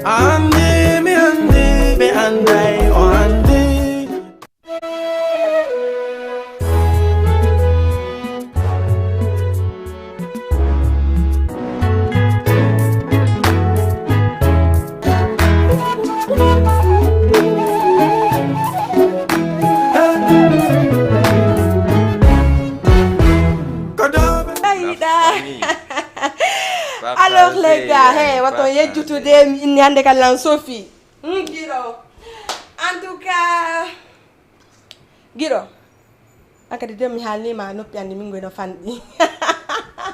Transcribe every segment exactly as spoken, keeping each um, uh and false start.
Andi mi andi ɓe anday o andi. Alors les gars, hey, wato yejjutude mi inni hannde kala lan Sophie. Hmm, Giɗo. En tout cas, Giɗo. An kadi de mi haalnima noppi anndi min goyno fanɗi.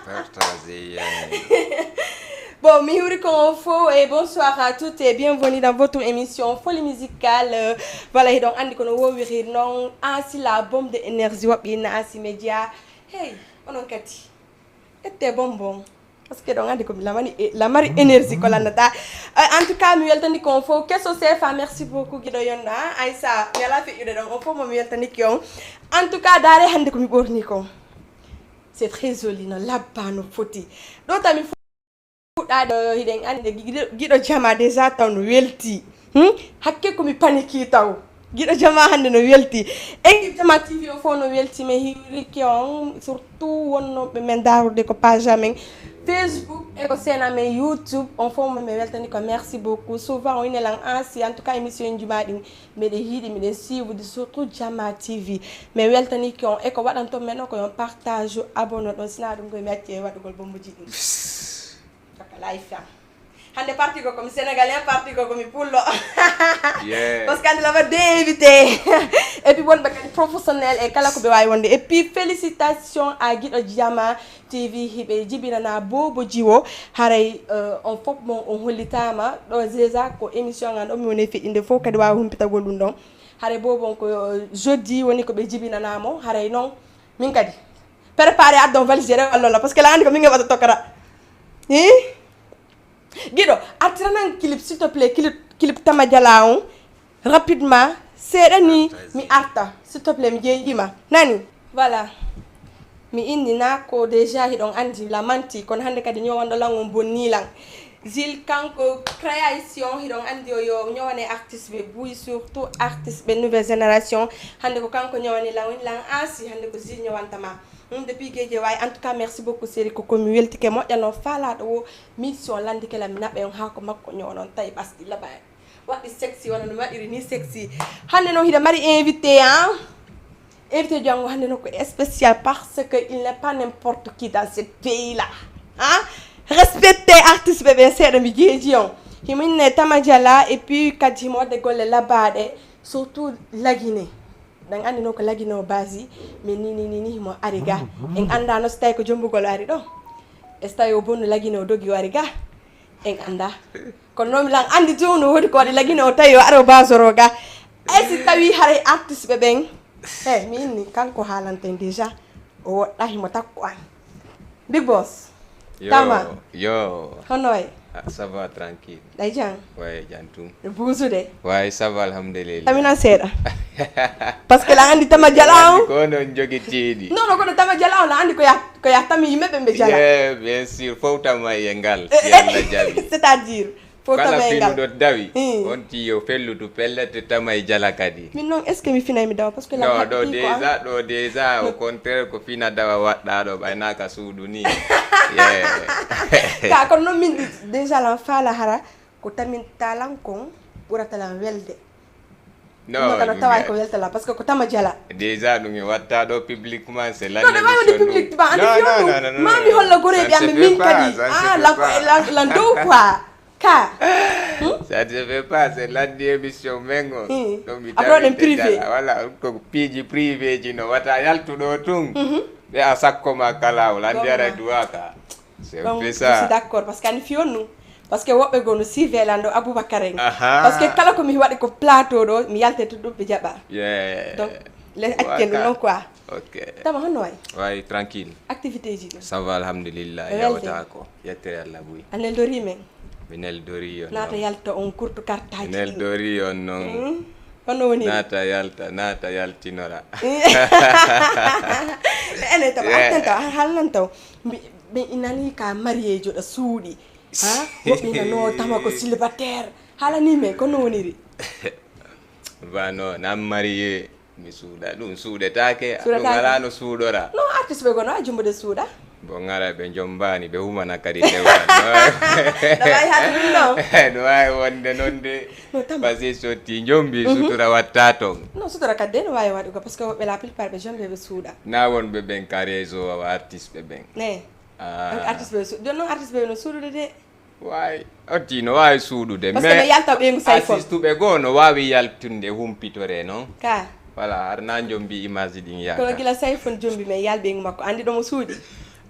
Partager yaay. Bon, mi hiwri ko on fo et bonsoir à toutes et bienvenue dans votre émission Folie Musicale. Euh, voilà, hiɗon anndi kono wowiri noon Asi la bombe de énergie waɓɓi inna Asi Média. Hey, onon kadi. Ette bonbon. Parce que ɗon anndi ko mi lamani e- lamari énergie ko lannata. Euh, en tout cas mi weltani ko on fof keso sefa merci beaucoup giɗo yonno a Aissa mi ala feƴƴude ɗon on fof mo mi weltaniki on. En tout cas daare hannde ko mi ɓorni ko c'est très joli no labba no foti. Ɗo tan mi fuɗɗaade hiɗen anndi giɗo jama déjà taw no welti. Hmm? Hakke ko mi paniki taw. Giɗo jama hannde no welti. Équipe Jama T V o fof no welti mi hiwriki on surtout wonnooɓe men daarude ko page amen Facebook e ko seen amen YouTube on fof mo mi weltani ko merci beaucoup souvent o ine lan ansi en tout cas émission en juma ɗin miɗen yiɗi miɗen suivre surtout Jama T V mi weltaniki on e ko waɗanton men o ko yon partage abonné ɗon sina ɗum koye mi acci e waɗugol bomboji ɗin Taka life am. Hande parti ko komi sénégalais parti ko komi pullo. Yeah. Parce que ande lama de invité. Et puis wonɓe kadi professionnel e kala ko ɓe wawi wonde. Et puis félicitations à Guiɗo Jama T V hiɓe jibinana bobo jiwo haray euh, on fof mon on hollitama ɗo déjà ko émission ngan ɗo mi woni feƴƴinde fof kadi wawi humpitagol ɗum ɗon haray bobo on ko euh, jeudi woni ko ɓe jibinanamo haray noon min kadi préparé addon valise je rewa lola parce que la andi ko min ngeɓata tokkata hi Guiɗo artiranan clip s'il te plaît clip clip tama jala on rapidement seeɗa ni mi arta s'il te plaît mi jeeƴima nani voilà mi inni na ko déjà hiɗon andi la manti kono hande kadi ñowanɗo lan on bonni lan Zil kanko création hiɗon andi o yo ñowane artiste ɓe buy surtout artiste ɓe nouvelle génération hande ko kanko ñowani lan woni lan ansi hande ko Zil ñowantama ɗum depuis gueje wawi en tout cas merci beaucoup séri ko komi weltike moƴƴa noon falaɗo o mission landike lam mi naɓa on haako makko ñowa noon tawi ɓasɗi laɓani waɗi sexy wona no waɗiri ni sexy hande noon hiɗa mari invité an invité janngo hande noon ko spécial parce que il n'est pas n'importe qui dans ce pays là hein respecté artiste ɓe ɓe seeɗa mi jeeji on himo inne tama jala et puis kadi himo waɗde golle labaɗe surtout lagine ɗen anndi noon ko lagine o basi mais ni ni ni ni himo ari ga en anndano so tawi ko jombugol o ari ɗo e so tawi o bonno lagine o dogi o ari ga en annda kono noon lan anndi tun no woodi ko waɗi lagine o tawi o ara o basoro ga ay si tawi haray artiste ɓe ɓen e mi inni kanko haalanten déjà o woɗɗa himo takko an big boss Yo, Tama. Yo. Hono way? Ah, ça va tranquille. Ɗay jang. Ouais, jantum. Buusude. Ouais, ça va alhamdulillah. Taminan seeɗa. Parce que la andi tama jala on. Ko non jogitiɗi. Non non kono tama jala on la andi ko ya ko ya tami yimɓe ɓe ɓe jala. Yeah, bien sûr. Fowtama e ngal. Si Allah jaɓi. C'est-à-dire. Fo Kala tama e ngal. Finuɗo dawi. Hmm. On tiyo fellutu pellete tama e jala kadi. Min non est-ce que mi finay mi dawa parce que la No, haɗi ɗo ko an. Déjà, ɗo déjà, au contraire, ko fina dawa waɗɗa ɗo ɓay naka suudu ni. Yeah. Ka kono non min déjà lan faala hara ko tamin talan kon ɓurata lan welde. No, Ɗum kano ɗum tawa ya- ko welta lan parce que ko tama jala. Déjà, ɗum e watta ɗo publiquement, c'est Non, non, mami public ba andi fiyo ɗum. Mami holla goreɓe amen min kadi. Ah, lan lan lan dow quoi. Ka. Ça ne se fait pas, c'est l'un des émissions mengo. Hmm. Donc, mi Après, on est tawi privé. déjà, voilà, ko piiji privé ji no wata yaltuɗo tun. Ɓe a sakko ma kala, wala Gomma. Ndiyara duwaka. C'est un Donc, peu je suis ça. D'accord parce que ani fiyo ɗum. Parce que woɓɓe goo no suive lan ɗo Aboubacar en. Aha. Parce que kala ko mi waɗi ko plateau ɗo, mi yalte to ɗum ɓe jaɓa. Yeah. Donc, les accen ɗum non quoi. Ok. Tama honno way? Way tranquille. Activité ji ɗum. Ça va alhamdulillah. Welde. Yawata ko. Yettere Allah buy. A neldori men. Mi neldori on. Naata Non. Yalta on kurtu kartaji. Mi neldori on non. Honno woni? Naata yalta, naata yaltinora. Ene taw Yeah. Atten taw halnan taw. Ɓe inani ka mariejo ɗo suuɗi. Ha? Woɓɓe ina no tama ko célibataire. Haalani men, ko no woniri? Ba no, nan marié, mi suuɗa ɗum, suuɗetaake, ɗum Suuɗetaake. Alaa no suuɗora. Non, artiste ɓe gono a jumbude suuɗa. Bon, ara ɓe jombaani, ɓe humana kadi dewal. No waawi haade ɗum non. No waawi wonde noon de. No tama. Parce que sotti jombi, sutura watta toon. Non, sutura kadi de no waawi waɗugo, parce que woɓɓe la plupart ɓe jombe ɓe suuɗa. Na wonɓe ɓen ka réseau awa artiste ɓe ɓen. Ne. Ah. Donc artiste ɓe su-, donc non, artiste ɓe no suuɗude de. Waay, otti no waawi suuɗude. Parce que ɓe yalta ɓeygu Sayfon. Artiste ɓe goo no waawi yaltunde humpitore noon. Ka. Voilà, har na jombi image ɗin Kono yaaka. Gila Sayfon jombi men yal ɓeygu makko. Andi ɗo mo suuɗi.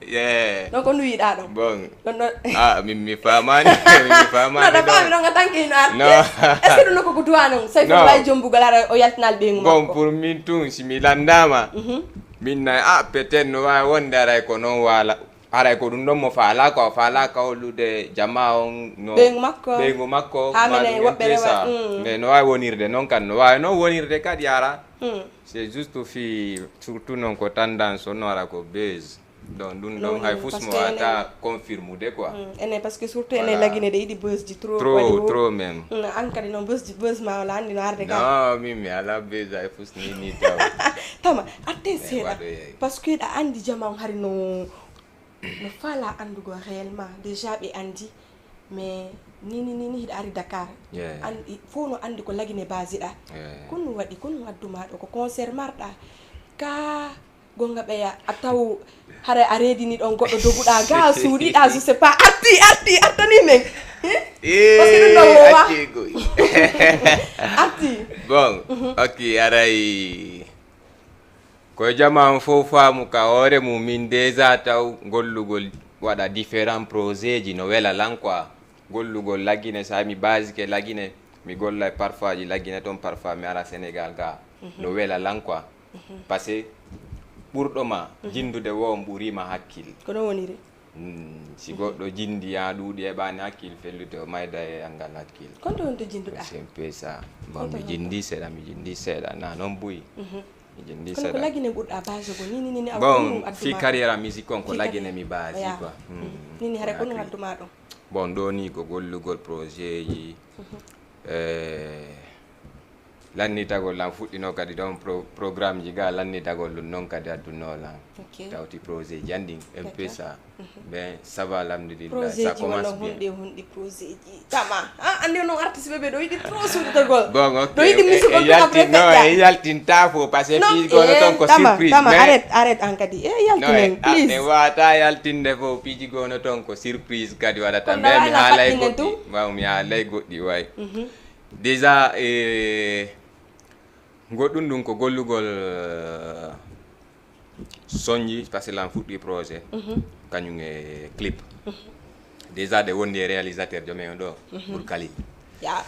Yeah. Donc on wiɗa ɗon. Bon. Ɗon ɗon. Ah, min mi faamaani, min mi Non, faamaani da ɗon. faami ɗon a tanki no artiste. No. Est-ce que ɗum nokko ko duwa non? Sayfon No. Waawi jombugol ara o yaltinal ɓeygu Bon, makko. Pour min tun, si mi landaama, Mhm. min na, ah, peut-être no waawi wonde aray ko noon waala. Aray ko ɗum ɗon mo faala ko, faala ka hollude jama on no Ɓeygu makko. Ɓeygu makko, Haa ma mene ɗum woɓɓe M P S A. rewa, mm. Mais no waawi wonirde noon kan, no waawi noon wonirde kadi ara. Hmm. C'est juste fii, surtout noon ko tendance on no ara ko buzz. Donc ɗum No ɗon hay woni, fus parce mo que wata enen- confirmude quoi. Hmm, enen parce que surtout enen Voilà. Lagine ɗe yiɗi buzz ji trop. Trop, waɗi wo- trop même. Hmm, an kadi noon buzz ji, buzz ma wala andi no arde ka. Non, min mi ala buzz hay fus ni ni taw. Tama, atte seeɗa. Waɗoyay. Parce que ɗa andi jama on hari no, no faala andugo réellement. Déjà ɓe andi. Mais ni, ni, ni, ni hiɗa ari Dakar. Yeah. An, i- fof no andi ko Lagine basiɗa. Yeah. Ko ɗum waɗi, ko ɗum wadduma ɗo, ko concert marɗa. Ka gonga ɓeya, a taw hara a reedini ɗon goɗɗo doguɗa ga, suuɗiɗa, je sais pas. Arti, arti, artani men. Eh? Parce que ɗum ɗo wowa. Acci goy. Arti. Bon, ok, aray. Ko jama on fof faamu ka hoore mum, min déjà taw gollugol waɗa différents projet ji no wela lan quoi. Gollugol Lagine, sa mi basike Lagine, mi golla e parfois ji Lagine toon, parfois mi ara Sénégal ga. No wela lan quoi. Parce que ɓurɗo ma jindude wo on ɓurima hakkil. Ko ɗon woniri. Mm, si goɗɗo jindi ya ɗuuɗi heɓani hakkil fellude o mayda e angal hakkil. Kon to wonto jinduɗa? C'est un peu ça. Bon, Honto mi jindi seeɗa, mi jindi seeɗa. Na noon buy. Mi jindi Kono ko seeɗa. Lagine ɓurɗa base ko ni, ni, ni, ni, awa Bon, ɗum adduma fii ɗum. Carrière musique on ko Fii Lagine Carrière. Mi base Oya. Quoi. Mm. Ni, ni, hara ko ɗum adduma ɗum. Bon, ɗo ni ko gollugol projet ji. Eh, lannitagol lan fuɗɗino kadi ɗon pro, programme ji ga lannitagol ɗum noon kadi addunno lan. Ok. Tawti projet ji anndin. Un peu D'accord. Ça. Ben, ça va, alhamdulillah. Projet Ça ji wala commence bien. Hunde hunde projet ji. Tama. Ah, andi non artiste ɓe ɗo yiɗi trop suuɗitagol. Bon, ok. Ɗo yiɗi E- musique e on yaltin, après non, ça. E yaltinta fof, parce que Non, piiji gono eh, toon ko Tama, surprise. Tama, Mais arrête, arrête an kadi. Eh, non, yaltinen, e- ah, please. e wata yaltinde fof, piiji gono toon ko surprise kadi waɗata. Kono Mais mi wala haalay faɗɗinen goɗɗi. Tuma. Waaw, mi haalay goɗɗi, way. Déjà, eh, goɗɗum ɗum ko gollugol eh, sonji, parce que lan fuɗɗi projet, kañum e clip. Déjà ɗe wondi e réalisateur jomen o ɗo, pour Khalil. Ya.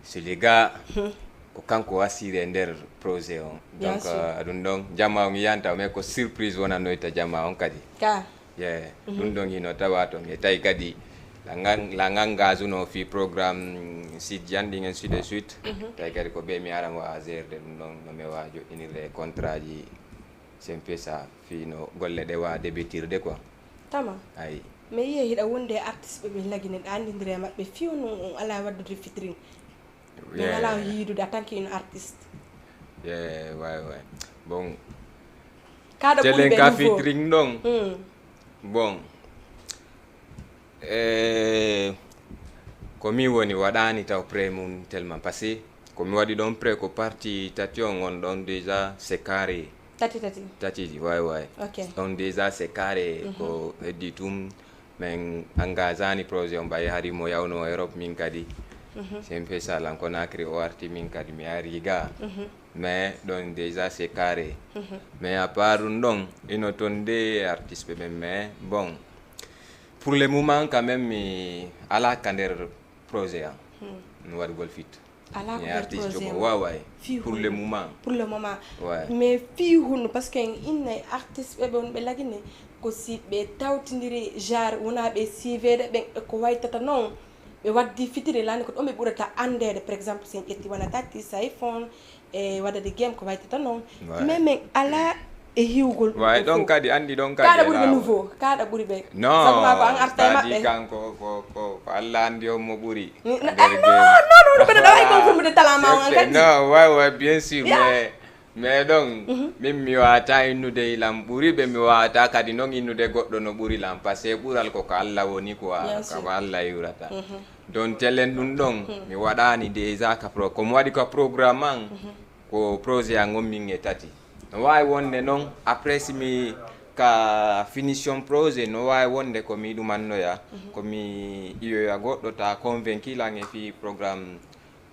So le gars, ko kanko assuré e nder projet on. Bien Donc, sûr. euh, ɗum ɗon, jama on yiyanta, mais ko surprise wonanoyta jama on kadi. Ka. Yeah. Ɗum ɗon hino tawa toon. E tawi kadi, la ngan-, la nganngaasuno fii programme site jandi, ainsi de suite. Tawi kadi ko ɓe mi ara mo a gérde ɗum ɗon, no mi wawa joɗɗinirde e contrat ji, c'est un peu ça, fii no golle ɗe wawa débutirde quoi. Tama. Ayi. Mais yiye hiɗa wonde e artiste ɓe ɓe Lagine ɗa andindire e maɓɓe fiw no on ala waddude featuring. Ɓe Yeah. Ala yiidude en tant que une artiste. Yeah, way, way. Bon, Kaɗa telen ɓuri ɓe ka nouveau. Featuring ɗon. Hmm. Bon. Eh, ko mi woni waɗani taw pré mum tellement, parce que ko mi waɗi ɗon pré ko parti tati on, on ɗon déjà c'est carré. Tati tati. Tati, way, way. Ok. On déjà c'est carré, ko heddi tum, min engagani projet on ɓay hari mo yawno Europe min kadi. C'est un peu ça, lan Conakry o arti min kadi mi ari ga. Mais ɗon déjà c'est carré. Mais à part ɗum ɗon, ino ton de artiste ɓe ɓen, mais bon. Pour le moment quand même mi ala ka nder projet am. No waɗugol fit. Ala ko Mi nder artiste projet jogo o. Waway. Fii Pour hunde. Le moment. Pour le moment. Ouais. Mais fii hunde, parce que inna e artiste ɓe ɓe wonɓe Lagine, ko si ɓe tawtindiri genre wona ɓe C V de ɓen e ko waytata noon, ɓe waddi fitiri lani ko ɗon ɓe ɓurata andede. Par exemple, si en ƴetti wona tati Sayfon e wadade game ko waytata noon. Ouais. Mais min ala E hiwgol ɗum way ɗo ɗon fof. Kadi anndi ɗon Kaɗa kadi ɓuri ɓe nouveau, kaɗa ɓuri ɓe. Non. Sabu ma ko an arta e Badi maɓɓe. Kanko ko ko ko Allah anndi on mo ɓuri. Non non non non, mbeɗa ɗawa e confirme de talama on an kadi. Non, way way bien sûr. Ya. Mais mais ɗon min mi wawata innude ilam ɓuri ɓe, mi wawata kadi noon innude goɗɗo no ɓuri lam, parce que ɓural koko Allah woni quoi. Bien sûr. Koko Allah yurata. Donc telen ɗum ɗon mi waɗani déjà ka pro komi waɗi ka programme an. Ko projet an on min e tati. No wawi wonde noon après si mi ka finition projet no wawi wonde ko mi ɗumannoya, ko mi iyoya goɗɗo ta convaincu lan e fi programme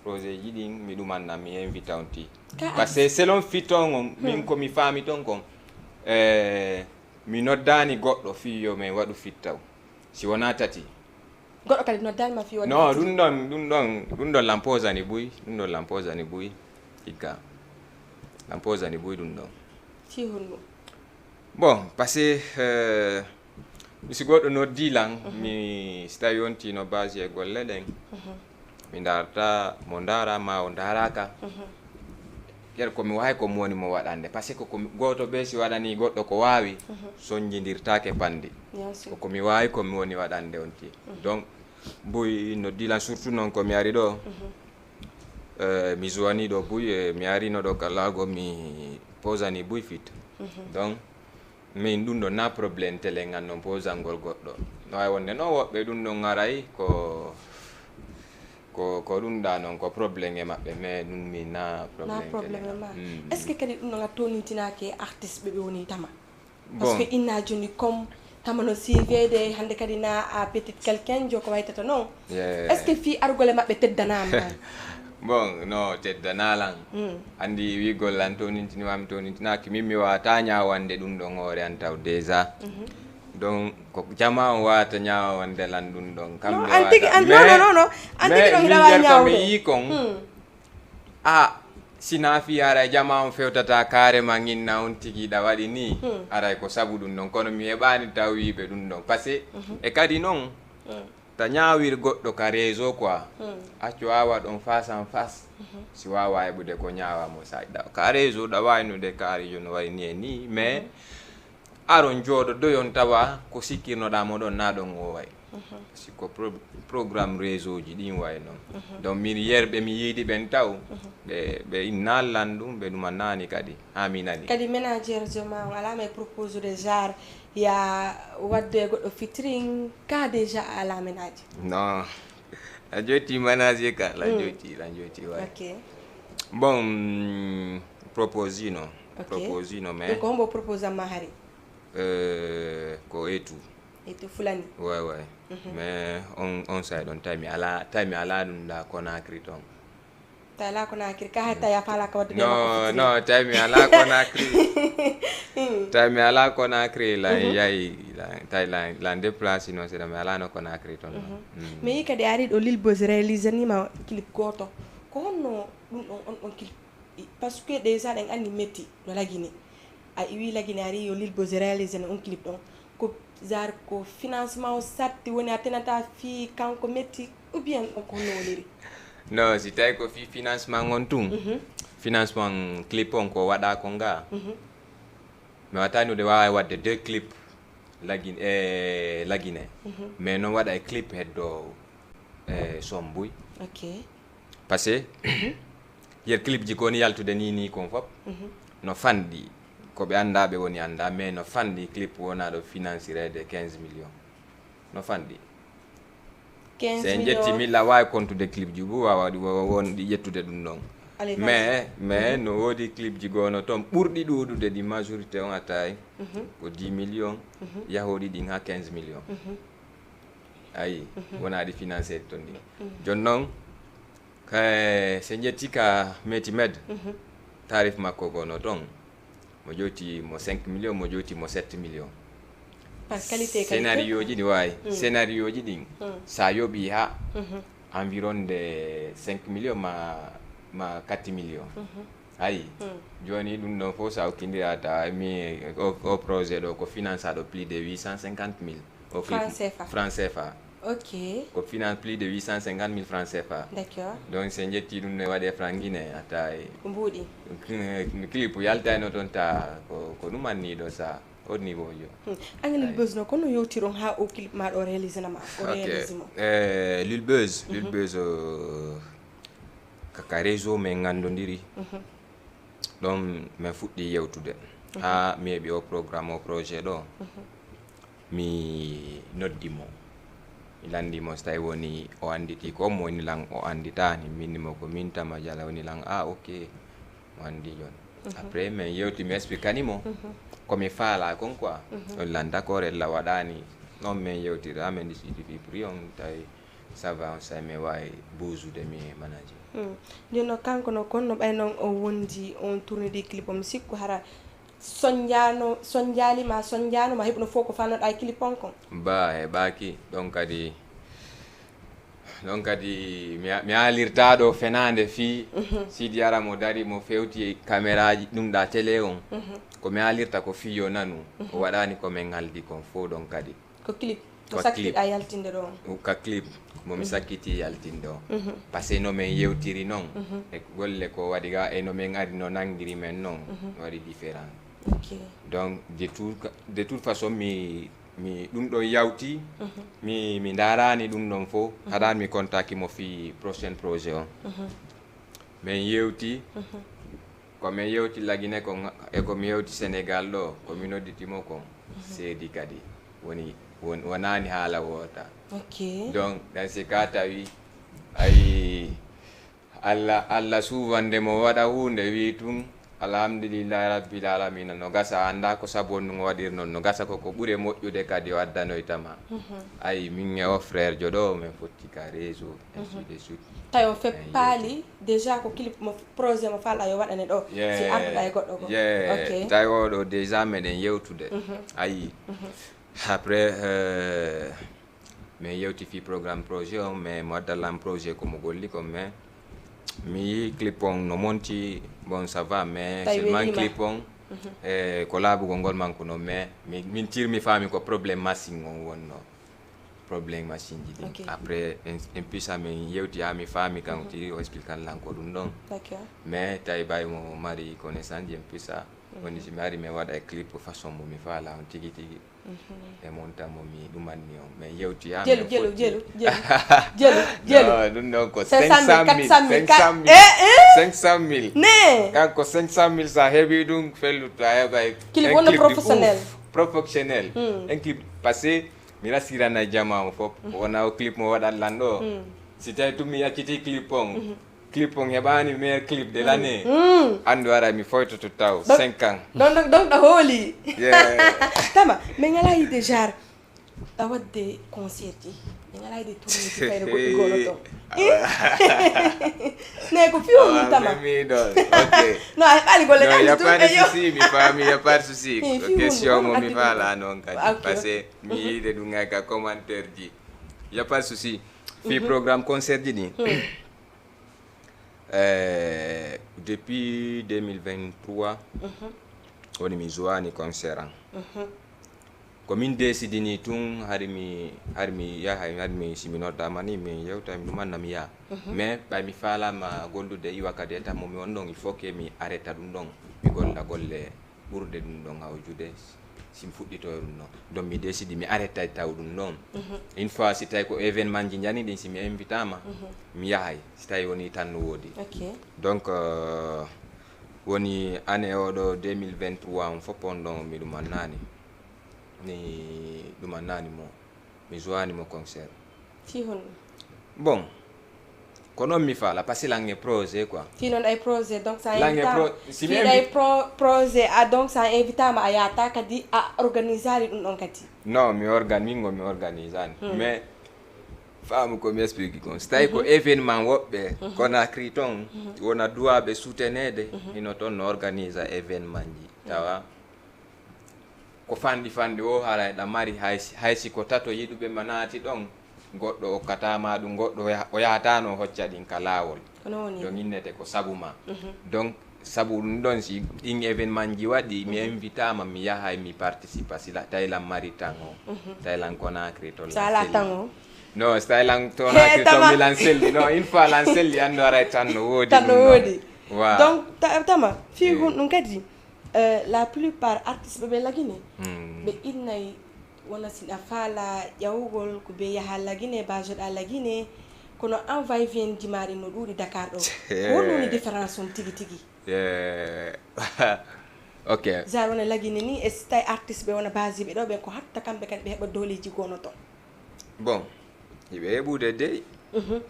projet ji ɗin, mi ɗumanna mi invita on ti. Ka- Parce que selon fit on on min ko mi faami ton kon, eh, mi noddani goɗɗo fi yo min waɗu fit taw si wona tati. Goɗɗo kadi noddani ma fi wonde Non, fitiri. Ɗum ɗon ɗum ɗon ɗum ɗon lamposani buy, ɗum ɗon lamposani buy. Igga. Lamposani buy ɗum ɗon. Ci honno? Bon, parce que euh, mi si goɗɗo noddi lan mi si tawi on tino base e golle ɗen, mi ndarta mo ndara ma o ndaraka. Yer ko mi wawi ko mi woni mo waɗande, parce que ko mi- goto ɓe si waɗani goɗɗo ko wawi sonjindirtake pandi. Bien sûr. Ko ko mi wawi ko mi woni waɗande on ti. Donc buy noddi lan surtout noon ko mi ari ɗo. Eh, mi zuwani ɗo buy eh, mi arino ɗo kalago mi posani buy fit. Donc min ɗum ɗo na problème tele ngan noon posangol goɗɗo. No wawi wonde noon woɓɓe ɗum ɗon aray ko ko ko ɗum ɗa noon ko problème e maɓɓe, mais ɗum mi na Na problème tele problème ngan. Ma. Mm. Est-ce que kadi ɗum ɗon a tonintinake e artiste ɓe ɓe woni tama? Parce Bon. Que inna joni comme tama no C V de hande kadi na a petit quelqu'un jo ko waytata noon. Yeah. Est-ce que fi argole maɓɓe teddanama? Bon, no teddanalan. Mm. Andi wigol lan tonintinimami tonintinaki min mi wawata ñawande ɗum ɗon hoore an taw déjà. Donc ko jama on wawata ñawande lan ɗum ɗon kam Non, mi an tigi- wawata- an- non, Mais- non, non, non. An tigi mais ɗon min hiɗa wawi nder ko mi ñawde. Yii kon. Hmm. A sina fi aray jama on fewtata carrément inna on tigi ɗa waɗi ni. Aray ko sabu ɗum ɗon kono mi heɓani taw wiɓe ɗum ɗon parce que e kadi noon ta ñawir goɗɗo ka réseau quoi. Accu awa ɗon face en face si wawa heɓude ko ñawa mo saɗɗa ka réseau ɗa waynude karijo no wayi ni e ni mais aron jooɗo doyon tawa ko sikkirnoɗa mo ɗon na ɗon o way. Si ko pro- programme réseau ji ɗin way noon. Donc min yerɓe mi yiiɗi ɓen taw ɓe ɓe inna lan ɗum ɓe ɗuma nani kadi ha mi nani. Kadi ménageur jo ma on alama e propose de genre ya wadde goɗɗo fitring ka déjà a ala ménage? Non. La joti manager ka la joti la joti way. Ok. Bon mm, proposino. Ok. Proposino mais Donc hombo propose amma hari? Euh, ko etu. Etu fulani. Ouais ouais. Mais on on side on time ala time ala ɗum ɗa Conakry ton. Tawi ala Conakry ka hay tawi a fala ka wadde No no time ala Conakry. Time ala Conakry la yayi la tawi la la déplace non c'est mais ala no Conakry ton. Mais yi kadi ari ɗo Lil Boys réalisé nima clip goto. Ko honno ɗum ɗon on on clip? Parce que déjà ɗen anni metti no lagine. A iwi lagine ari yo Lil Boys réalisé no on clip ɗon. Ko genre ko financement o satti woni a tenata fi kanko metti ou bien on ko honno woniri? Non si tawi ko fi financement on tun. Financement clip on ko waɗa ko nga. Mi watanude wawa wadde deux clip lagine e lagine. Mais non waɗa e clip heddo e sombuy. Ok. Parce que yer clip ji koni yaltude ni ni kon fop no fanɗi. Ko ɓe annda ɓe woni annda mais no fanɗi clip wonaɗo financirede quinze millions. No fanɗi. Quinze Se en ƴetti millions. Milla wawi kontude clip ji bu wawa ɗi wawa won ɗi ƴettude ɗum ɗon. Allez, Mais mais no wodi clip ji gono ton ɓurɗi ɗuɗude ɗi majorité on attay ko dix millions yahoɗi ɗin ha quinze millions. Ayi wona ɗi financé ton ɗin. Jon noon kay se ƴetti ka meti med tarif makko gono ton mo jowti mo cinq millions mo jowti mo sept millions. Par qualité kadi. Scénario ji ɗi wawi scénario ji ɗin sa yoɓi ha environ de cinq millions ma ma quatre millions. Ayi joni ɗum ɗon fof sa okkindira ta mi o, o projet ɗo ko finançaɗo plus de huit cent cinquante mille o clip Franc CFA. Franc CFA. Ok. Ko finance plus de huit cent cinquante mille francs C F A. D'accord. Donc, so en ƴetti ɗum ne waɗe franc guinéen, a tawi Ko mbuuɗi. clip yaltayno toon ta ko, ko ɗum anniɗo sa au niveau jo. Angel Lil Buzz no kono yewtiron ha o clip ma ɗo réalisé nama o Ok. réalisé mo. Eh, Lil Buzz, Lil Buzz, euh, ka, ka réseau men ngandodiri. Ɗon men fuɗɗi yewtude. Ha mi heɓi o programme, o projet ɗo. Mi noddi mo. Mi landi mo so tawi woni o anditi ko mo woni lan o anditani. Minni mo ko min Tama Jala woni lan. Ah, ok. Mo andi jon. Après, men yewti, mi expliquani mo. Ko mi faala kon quoi. On lan d'accord, ella waɗani. Non, men yewtira, men discuti fi prix on tawi ça va, on sa mi wawi buusude mi e manager. Hmm. Ndino kanko no kon no ɓay non o wondi on tourné ɗi clip o mi sikku hara sonjano sonjali ma sonjano ma heɓno fof ko fannoɗa e clip on kon. Ba e ɓaaki ɗon kadi, ɗon kadi mi a- mi alirta ɗo fenande fii Sidi Ara mo dari mo fewti e caméraji ɗum ɗa télé on. Ko mi alirta ko fii yo nanu. O waɗani ko men ngaldi kon fof ɗon kadi. Ko clip mo Ko sakkit clip. A yaltinde ɗo on. Ka clip mo mi sakkiti yaltinde o. Parce que no men yewtiri noon e golle ko waɗi ga e no men ari no nangiri men noon waɗi différent. Ok. Donc de tout, de toute façon mi mi ɗum ɗo yawti. Mi mi ndarani ɗum ɗon fof haɗan mi contacti mo fi prochain projet on. Men yewti. Ko men yewti Lagine ko nga- e ko mi yewti Sénégal ɗo ko mi nodditimo kon seedi kadi woni won- wonani haala woota. Ok. Donc dans ce cas tawi ay allah allah suuvande mo waɗa hunde wi tun alhamdulillahi rabbil alamina no gasa anda ko sabu on ɗum waɗir noon no gasa koko ɓure moƴƴude kadi o addanoytama. Ay min e o frère jo ɗo men fotti ka réseau ainsi de suite. Tawi on fep paali déjà ko clip mo projet mo falɗa yo waɗane ɗo si artuɗa e goɗɗo ko. Ok. Tawi oɗo déjà meɗen yewtude. Ayi. Après euh, min yewti fi programme projet on mais mo addalan projet komo golli kon mais mi yi clip on no monti. Bon ça va mais Tawi seulement welima. Clip on e ko laabugol ngol manku non mais mi- min tirmi faami ko problème machine on wonno. Problème machine ji ɗin. Ok. Après en en plus amin yewti ha mi faami kan tiri o explique kan lan ko ɗum ɗon. D'accord. Mais tawi bay mo mari connaissance ji en plus a woni si mi ari mi waɗa e clip façon mo mi faala on tigi tigi. E monta mo mi ɗumanni on mais yewti ha Jelu mi jelu fotti- jelu jelu jelu jelu. Non, ɗum ɗon ko Cinq cent mille, cinq cent mille quatre cent mille, cinq cent mille eh, eh. Cinq cent mille. Ne. Kanko cinq cent mille sa heɓi ɗum felluto a heɓay Clip un wonno clip de professionnel. Ouf, professionnel. Un clip parce que mi rasirana jama o fof wona o clip mo waɗat lan ɗo. Si tawi tun mi acciti clip on clip on heɓani meilleur clip de l'année. Andu ara mi foytoto taw cinq ans. Donc donc donc ɗo hooli. Yeah. Tama mais ngala yide genre a waɗde concert ji. Ɓe ngalaa de tourné ji kayre goɗɗi gono toon. Ne ko fiyo mi tama. Miɗon ok. No a heɓaali golle No ɗan ya tun pas de ɓe yo. Souci mi faami ya pas de Souci. Eh, Ko fi question wonde mo kono mi addi faala noon kadi Ok. Parce que mi yiide ɗum ay ka commentaire ji. Ya pas de Souci. Fi programme concert ji ɗi. Eh, depuis deux mille vingt-trois woni mi jowaani concert an. Ko min desidini tun hari mi hari mi yaha hari mi si mi noddama ni mi yewta mi ɗumanna mi yaha. Mais ɓay mi faalama gollude iwa kadi e tammo mi on ɗon il faut que mi arrêta ɗum ɗon mi golla golle ɓurɗe ɗum ɗon hawjude si mi fuɗɗitoyo ɗum ɗon. Donc mi desidi mi arrêtay taw ɗum ɗon. Une fois si tawi ko événement ji jani ɗin si mi invitama mi yahay si tawi woni tan no woodi. Ok. Donc euh, woni année oɗo deux mille vingt-trois on fof on ɗon mi ɗumannani mi ɗumannani mo mi jowaani mo concert. Fii honno? Bon ko noon mi faala parce que langue projet quoi. Fii noon ay projet donc sa Langue invitama pro- si mi fii invi- ay pro projet a donc sa invitama a yahata kadi a organisaali ɗum ɗon kadi. Non mi organ min ngo mi organisani mais faamu ko mi explique kon si tawi ko événement woɓɓe Conakry toon wona duwaɓe soutenede hino toon no organisa événement ji tawa ko fanɗi fanɗi o haray ɗa mari haysi haysi ko tato yiɗuɓe ma naati ɗon goɗɗo okkatama ɗum goɗɗo o yaha- o yahatano hocca ɗin ka lawol. Kono woni Yo innete ko sabu ma. Donc sabu ɗum ɗon si ɗin événement ji waɗi mi invitama mi yahay mi participa si la- tawi lan mari tan o tawi lan Conakry to so ala tan o No, style an to na ki to milan selli. No, une fois lan selli, an no aray tan no wodi. Tan no wodi. Wa. Donc, ta- tama fi hun ɗum kadi, euh, la plupart artiste ɓe ɓe lagine, ɓe innay wona si a faala ƴawugol ko ɓe yaha lagine, bajoɗa lagine, kono an va et vient ji maari no ɗuuɗi Dakar ɗo. Ko honɗum woni différence on tigi tigi? Eh, ok. Genre wona lagine ni e si tawi artiste ɓe wona basiɓe ɗo ɓen ko hatta kamɓe kadi ɓe heɓa dooleji gono ton. Bon, hiɓe heɓude dey.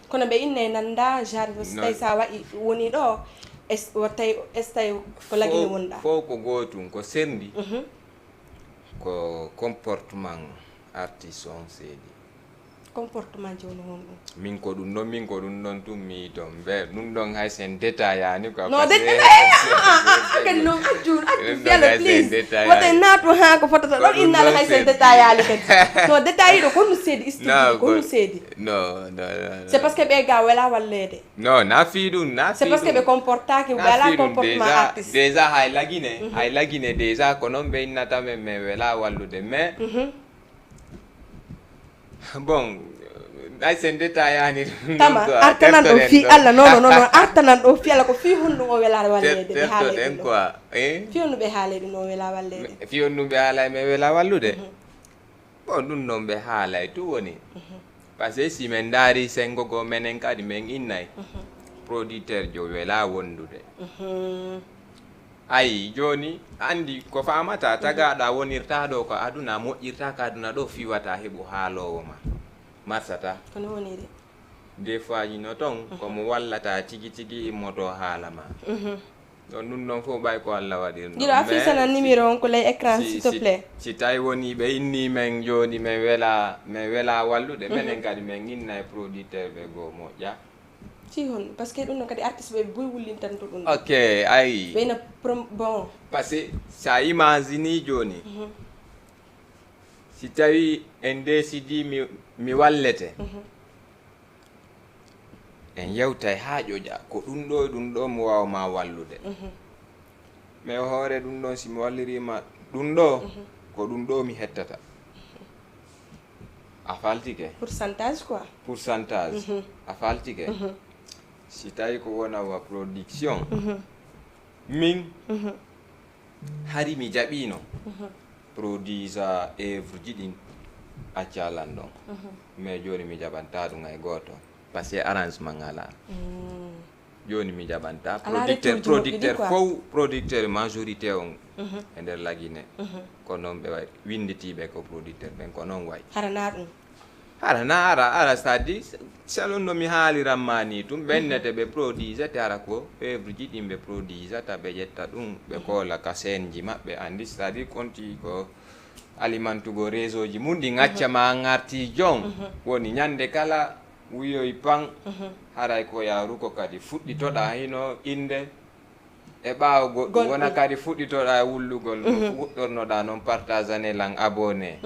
Kono ɓe inne nanda genre so tawi sa waɗi woni ɗo es- wa tawi es tawi ko lagine wonɗa. Fow ko gotum ko serndi. Ko comportement artiste on seedi. Comportement ji woni honɗum? Min ko ɗum ɗon min ko ɗum ɗon tun mi yiton be ɗum ɗon hay sen détail ani quoi. No détail. Kadi non accu accu fiala please. Wote naatu ha ko fotata ɗon innaali hay sen détail ali kadi. No détail ɗo ko ɗum seedi istudiji ko ɗum seedi. No, no, no. C'est parce que ɓe ga wela walleede. No, na fi ɗum na. C'est parce que ɓe comportaki wela comportement artiste. Déjà hay lagine hay lagine déjà ko noon ɓe innata men men wela wallude mais. Bon, ay sen détail yani. Tama artanan ɗo fi Allah non non non artanan ɗo fi Allah ko fi honɗum o wela walleede ɓe haala ɗum quoi. Fi honɗum ɓe haala ɗum o wela walleede. Fi honɗum ɓe haala men wela wallude. Bon ɗum noon ɓe haalay tu woni. Parce que si men ndaari sengo goo menen kadi men innay. Producteur jo wela wondude. Ayi jooni anndi ko faamataa tagaaɗa wonirtaa ɗoo ko aduna moƴƴirtaa ka aduna ɗoo fiiwataa heɓu haaloowo ma marsata. Ko noon woniri. Des fois hino toon ko mo wallataa tigi tigi immotoo haala ma. Ɗon ɗum ɗon fof ɓay ko Allah waɗir ɗum. Jiɗo affiche na numéro on ko ley écran s'il te plaît. Si tawi woni ɓe inni men jooni men wela men wela wallude menen kadi men inna e producteur ɓe goo moƴƴa. Si hon parce que ɗum ɗon kadi artiste ɓe buy wullintanto ɗum. Ok ayi. Ɓeyna bon. Parce que sa imagini jooni si tawi en décidi mi mi wallete en yewtay haa ƴoƴa ko ɗum ɗo e ɗum ɗo mi waawa ma wallude mais hoore ɗum ɗon si mi wallirima ɗum ɗo ko ɗum ɗo mi hettata. A faltike. Pourcentage quoi. Pourcentage. A faltike. Si tawi ko wona wa production. Min hari mi jaɓino produisa œuvre ji ɗin accalan ɗon. Mais joni mi jaɓanta ɗum hay goto. Parce que arrangement ala. Jooni mi jaɓanta producteur producteur fow producteur majorité on e nder lagine ko noon ɓe wayi winnditiiɓe ko producteur ɓen ko noon wayi harana ɗum harana ara ara c'est à dire selon no mi haaliran ma ni tum ɓennete ɓe produisete ara ko œuvre ji ɗin ɓe produisata ɓe ƴetta ɗum ɓe koola ka seenji maɓɓe anndi c'est à dire konti ko alimantugo réseau ji mum ɗi ŋacca ma ŋarti jon woni ñande kala Wuyoy pan, haray ko yaaru ko kadi fuɗɗitoɗaa hino innde e ɓaawo goɗɗum wona kadi fuɗɗitoɗaa e wullugol no fuɗɗornoɗaa noon partageane lan abonné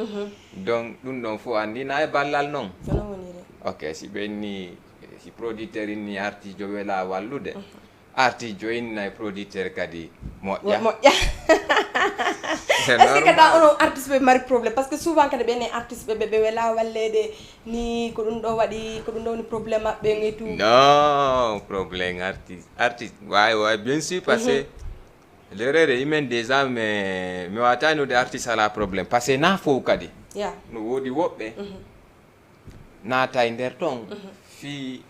donc ɗum ɗon fof anndina e ballal noon ok si ɓenni si producteur inni artijo wela wallude Artiste joinna e producteur kadi moƴƴa. Moƴƴa. Est-ce que kadi onon artiste ɓe mari problème parce que souvent kadi ɓen e artiste ɓe ɓe wela walleede ni ko ɗum ɗo waɗi ko ɗum ɗo woni problème maɓɓe et tout. Non problème artiste artiste wawi wawi bien sûr parce que lerere imen déjà mais mi wawata nude artiste ala problème parce que na fof kadi. Ya. No woodi woɓɓe. Naata e nder ton fii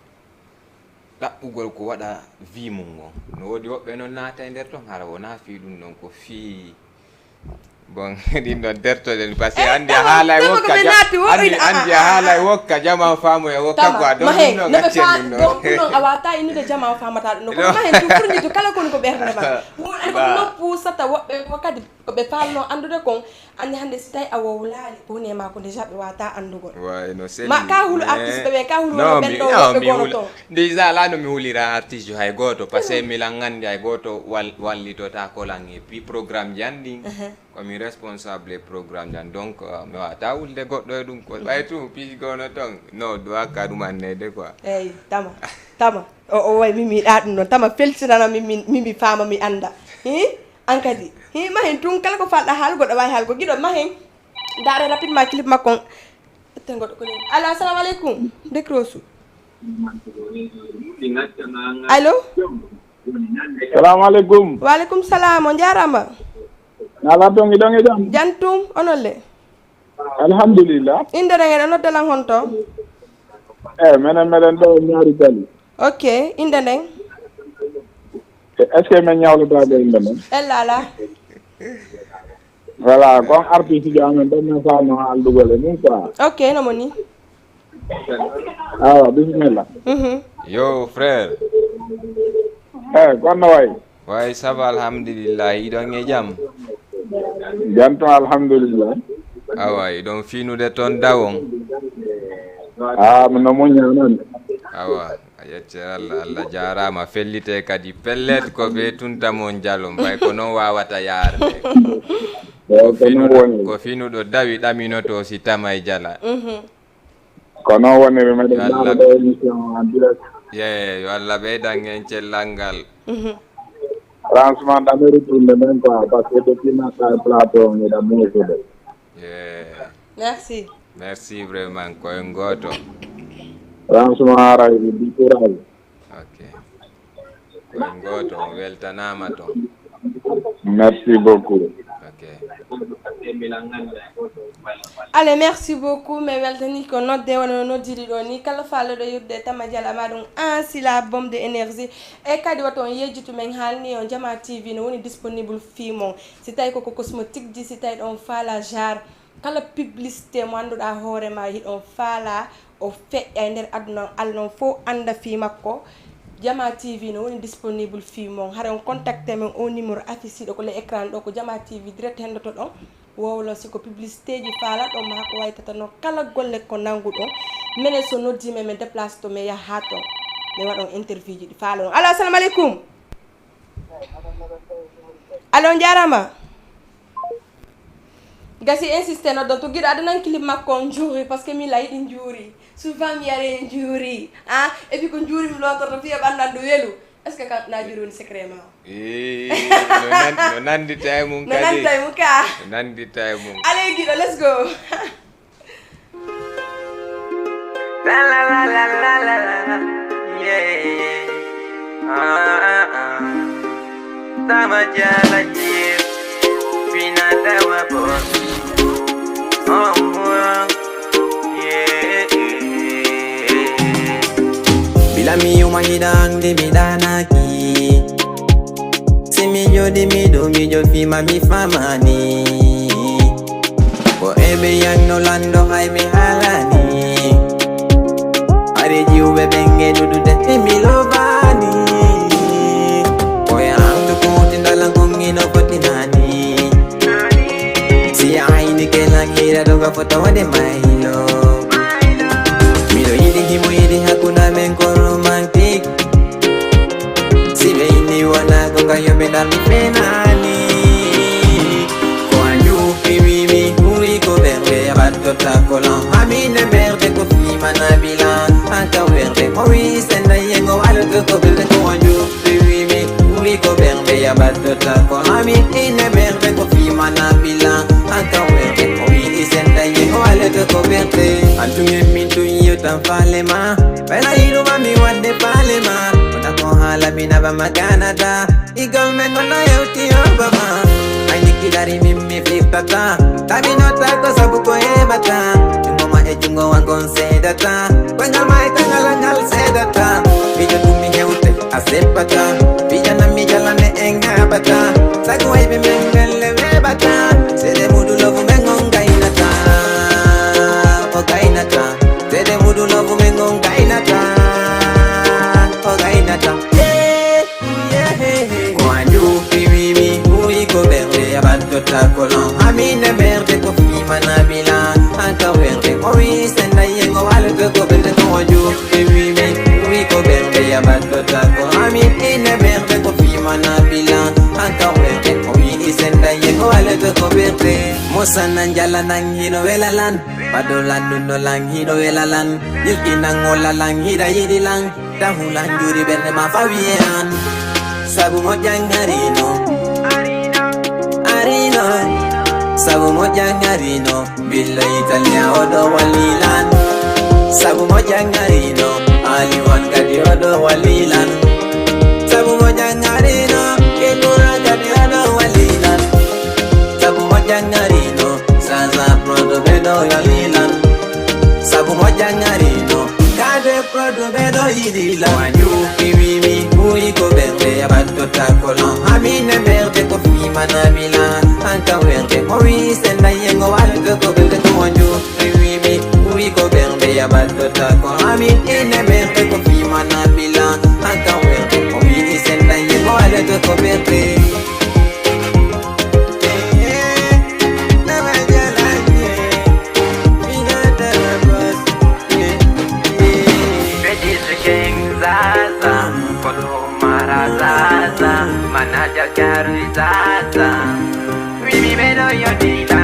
ɗaɓɓugol ko waɗa vie mum ngon. No woodi woɓɓe noon naata e nder ton hara wonaa fii ɗum noon ko fii bon ɗin ɗon dertoɗen par ce que anndi a haalay wokka anndi a haalay wokka jama faamu e wokka ko a ɗon ɗum noon accen ɗum ɗon. Donc ɗum noon a wata innude jama o famata ɗum ɗon kono ma hen ɗum ɓurnijo kala koni ko ɓernde ma won ay ko noppu sata woɓɓe ko kadi ko ɓe falno anndude kon Anndi hannde si tawi a wowlaali ko woni e maa ko déjà ɓe waawataa anndugol. Way no selli. Ma ka hulu artiste ɓe ka hulu wona ɓen ɗo woɓɓe gono ton. Déjà alaa no mi hulira artiste hay gooto parce que mi lan anndi hay gooto wal wallitotaako lan e pi programme ji an ɗin. Ko mi responsable e programme ji an donc mi waawataa wulde goɗɗo e ɗum ko ɓay tum piiji gono ton no doit ka ɗum annede quoi. Eyi tama tama o o way mi miiɗa ɗum noon tama felsinana mi mi mi faama mi annda. Hi. An kadi, hi ma hen tun kala ko falɗa haalugol ɗo waawi haalugol giɗo ma hen. Ndaare rapidement clip makko on. Ten goɗɗo ko nen. Allo, assalamu aleykum. Décroche. Allo? Salamu aleykum. Wa aleykum salam, on jarama. Nala tongi donge jam. Jantum, onolle. Alhamdulillah. Inde nden en, on noddalan honto? Eh, menen meɗen ɗo ñaari tali. Ok, inde nden? Est-ce que min ñawlata ko inde men? Ella ala. Voilà, kon artiste ji amen ɓen min fano haldugol e mum quoi. Ok, no moni. Awa, bisimilla. Mhm. Yo, frère. Eh, kono way? Way, ça va, alhamdulillah. Iɗon e jam? Jam ton, alhamdulillah. Awa, iɗon finude ton dawon? Ah, mi no muñña non. Awa, a yette Allah, Allah jarama. Fellite kadi, pellet ko be tunta mon jalon, bay ko non wawata yarde. Ko finuɗo, ko finuɗo dawi ɗaminoto si tamay jala. Mhm. Ko non woniri meɗen Yo Allah, ɗaano ɗo émission en direct. Ye, yo Allah ɓeydan en cellal ngal. Mhm. Franchement, ɗamiri tunde men quoi, parce que depuis natta e plateau, miɗa muusude. Ye. Merci. Merci vraiment, ko en gooto. Franchement, haray, mi di courage. Ok. Ko en gooto, on weltanaama ton. Merci beaucoup. Ok. Allez, merci beaucoup. Min weltani ko nodde wano no noddiri ɗo ni. Kala faalaɗo yurde tama jala ma ɗum an sila bombe de énergie. E kadi wato on yejjitu men haalni on Jama T V no woni disponible fii mon. Si tawi ko, ko cosmétique ji, si tawi ɗon faala genre kala publicité mo annduɗaa hoore ma hiɗon faala o feƴƴa e nder aduna on, Allah on fof annda fii makko. Jama T V no woni disponible fii mon. Hara on contacté men o numéro affiché ɗo ko le écran ɗo, ko Jama T V direct henndoto ɗon. Wowlo si ko publicité ji faala ɗon ma ko waytata no kala golle ko nanngu ɗon. Menen so noddi men, men déplace to men yaha haa ton. Men waɗa on interview ji ɗi faala ɗon. Allo, assalamu aleykum. Allo, on jaaraama. Gasi insisté noddon to giɗo adanan clip makko on njuuri, parce que min la yiɗi njuuri. Souvent mi yare njuuri. Ah, et puis ko njuuri mi lootorto fiya ɓanndu anndu welu. Est-ce que kam na juuri woni secret ma o? Eh, no nan-, no nandita e mum No kadi. nandita e mum ka. No nandita e mum. Allez, giɗo, let's go. La la la la la la la. Yeah. Ah, ah, ah. Tama jala, yeah. Fina dawa boss. Oh, oh. Yeah. Bila mi yuma hidang di mi danaki. Si mi jodi mi do mi jo fima mi famani. Ko ebe yang no lando hai mi halani. Are jiwbe benge dudu de mi lovani. Ko ya am to ko tindala kongi no fotinani. Si ya aini ke lang hira doga foto wade mailo. Miɗo yiɗi himo yiɗi hakkunde amen ko romantique. Si ɓe inni wona ko ka yomɓe dal mi fenani. Ko a njuufi wimi ɓuri ko ɓerɓe a ɓattota kolon. Amine ɓerɓe ko fimana bilan. An ka werɓe ko wi senda yengo walto ko ɓerɓe ko a njuufi wimi ɓuri ko ɓerɓe a ɓattota ko. Amine ɓerɓe ko fimana bilan. An ka werɓe ko wi senda yengo walto ko ɓerɓe. An tun en min tun yo tan faale ma. Ɓena yiɗuma mi wadde faale ma. Wona ko haala mi naba maganata. Igol men no no yewti obama. Ay nikki dari min mi fiftata. Tabi no tako sabu ko hebata. Jungo ma e jungo wangon sedata. Kwengal ma e kangal angal sedata. Bijo dum mi hewte a seppata. Bijana mi jalane en habata. Sagu ay be men belle webata. Sede mudu lovu men on gainata. O gainata. Sede mudu lovu men on gainata. O gainata. Ko a njuufi wimi ɓuri ko ɓerɓe a ɓattota kolon. Amine ɓerɓe ko fimana bila. An ka werɓe ko wi senda yengo walɓe ko ɓerɓe ko a njuufi wimi ɓuri ko ɓerɓe a ɓattota ko. Amine ɓerɓe ko fimana bila. An ka werɓe ko wi senda yengo walɓe ko ɓerɓe. Mosana njala nan hino welalan. Badolan nuno lan hino welalan. Yilkinan ngolalan hida yidilan. Tahulan juri ɓernde ma fawiye an. Sabu mo jangarino. Arino. Sabu mo ƴaŋŋarino, billa Italiya oɗo wallilan. Sabu mo ƴaŋŋarino, Aliwon kadi oɗo wallilan. Sabu mo ƴaŋŋarino, Kekura kadi oɗo wallilan. Sabu mo ƴaŋŋarino, Zaza Prodo ɓe ɗo wallilan. Sabu mo ƴaŋŋarino, Kade Prodo ɓe ɗo yiɗi la. Wanyu, mi wi mi ɓuri ko ɓerɗe abatto takolon. Amine ɓerɗe ko fimana bila. Anka ɓerɗe mo wi senda yengo walto ko ɓerɗe ko wanyu. Mi wi mi ɓuri ko ɓerɗe abatto takolon. Amine ɓerɗe ko fimana bila. Anka ɓerɗe mo wi senda yengo walto ko ɓerɗe. Zaza, Kolomara Zaza, Manager Gary Zaza. Wi mi ɓeɗo yodila.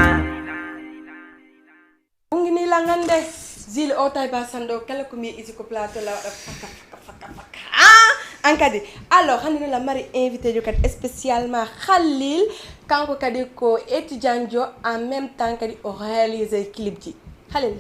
Ɓungi ni langande, Zili o tay ba sando kala ko mi isi ko plateau la waɗa faka faka faka faka. Ah, an kadi. Alors, hannde noon la mari invité jo kadi spécialement Khalil, kanko kadi ko étudiant jo en même temps kadi o réalisé clip ji. Khalil,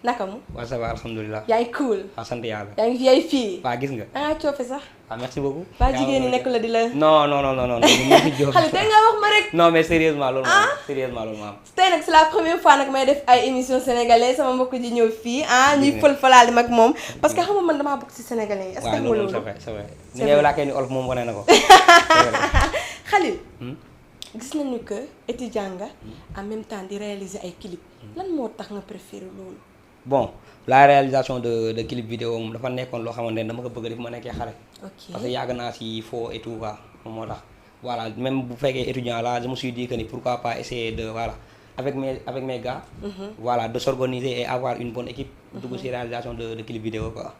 naka mu? Wa ça va, alhamdulillah. Yaa ngi cool. Wa sant yàlla. Yaa ngi V I P. Waa gis nga. Da ngaa coofe sax. Ah, merci beaucoup. Ba jigéen ñi nekk la di la. Non, non, non, non, non. Khalil, tey nga wax ma rek. Non, mais sérieusement, loolu Ah. moom. Sérieusement, loolu moom. Tey nag c'est la première fois nag may def ay émission sénégalais, sama mbokk ji ñëw fii ah ñuy fël falaali mag moom, parce que xam nga man damaa bokk ci sénégalais yi. Est-ce que Waaw, xam nga loolu moom, loolu? C'est vrai, c'est vrai. C'est Ni ngay vrai. làkkee ni olof moom wane na ko. C'est vrai. Khalil, Hmm? Gis nañu que étudiant nga, en même temps di réaliser ay clip. Lan moo tax nga préféré loolu? Bon, la réalisation de de clip vidéo moom dafa nekkoon loo xamante ne dama ko bëgg depuis ma nekkee xale. Ok. Parce que yàgg naa si foo et tout quoi, moom moo tax. Voilà, même bu fekkee étudiant la, je me suis dit que ni pourquoi pas essayer de, voilà, avec mes avec mes gars, voilà, de s'organiser et avoir une bonne équipe. Dugg si réalisation de de clip vidéo quoi.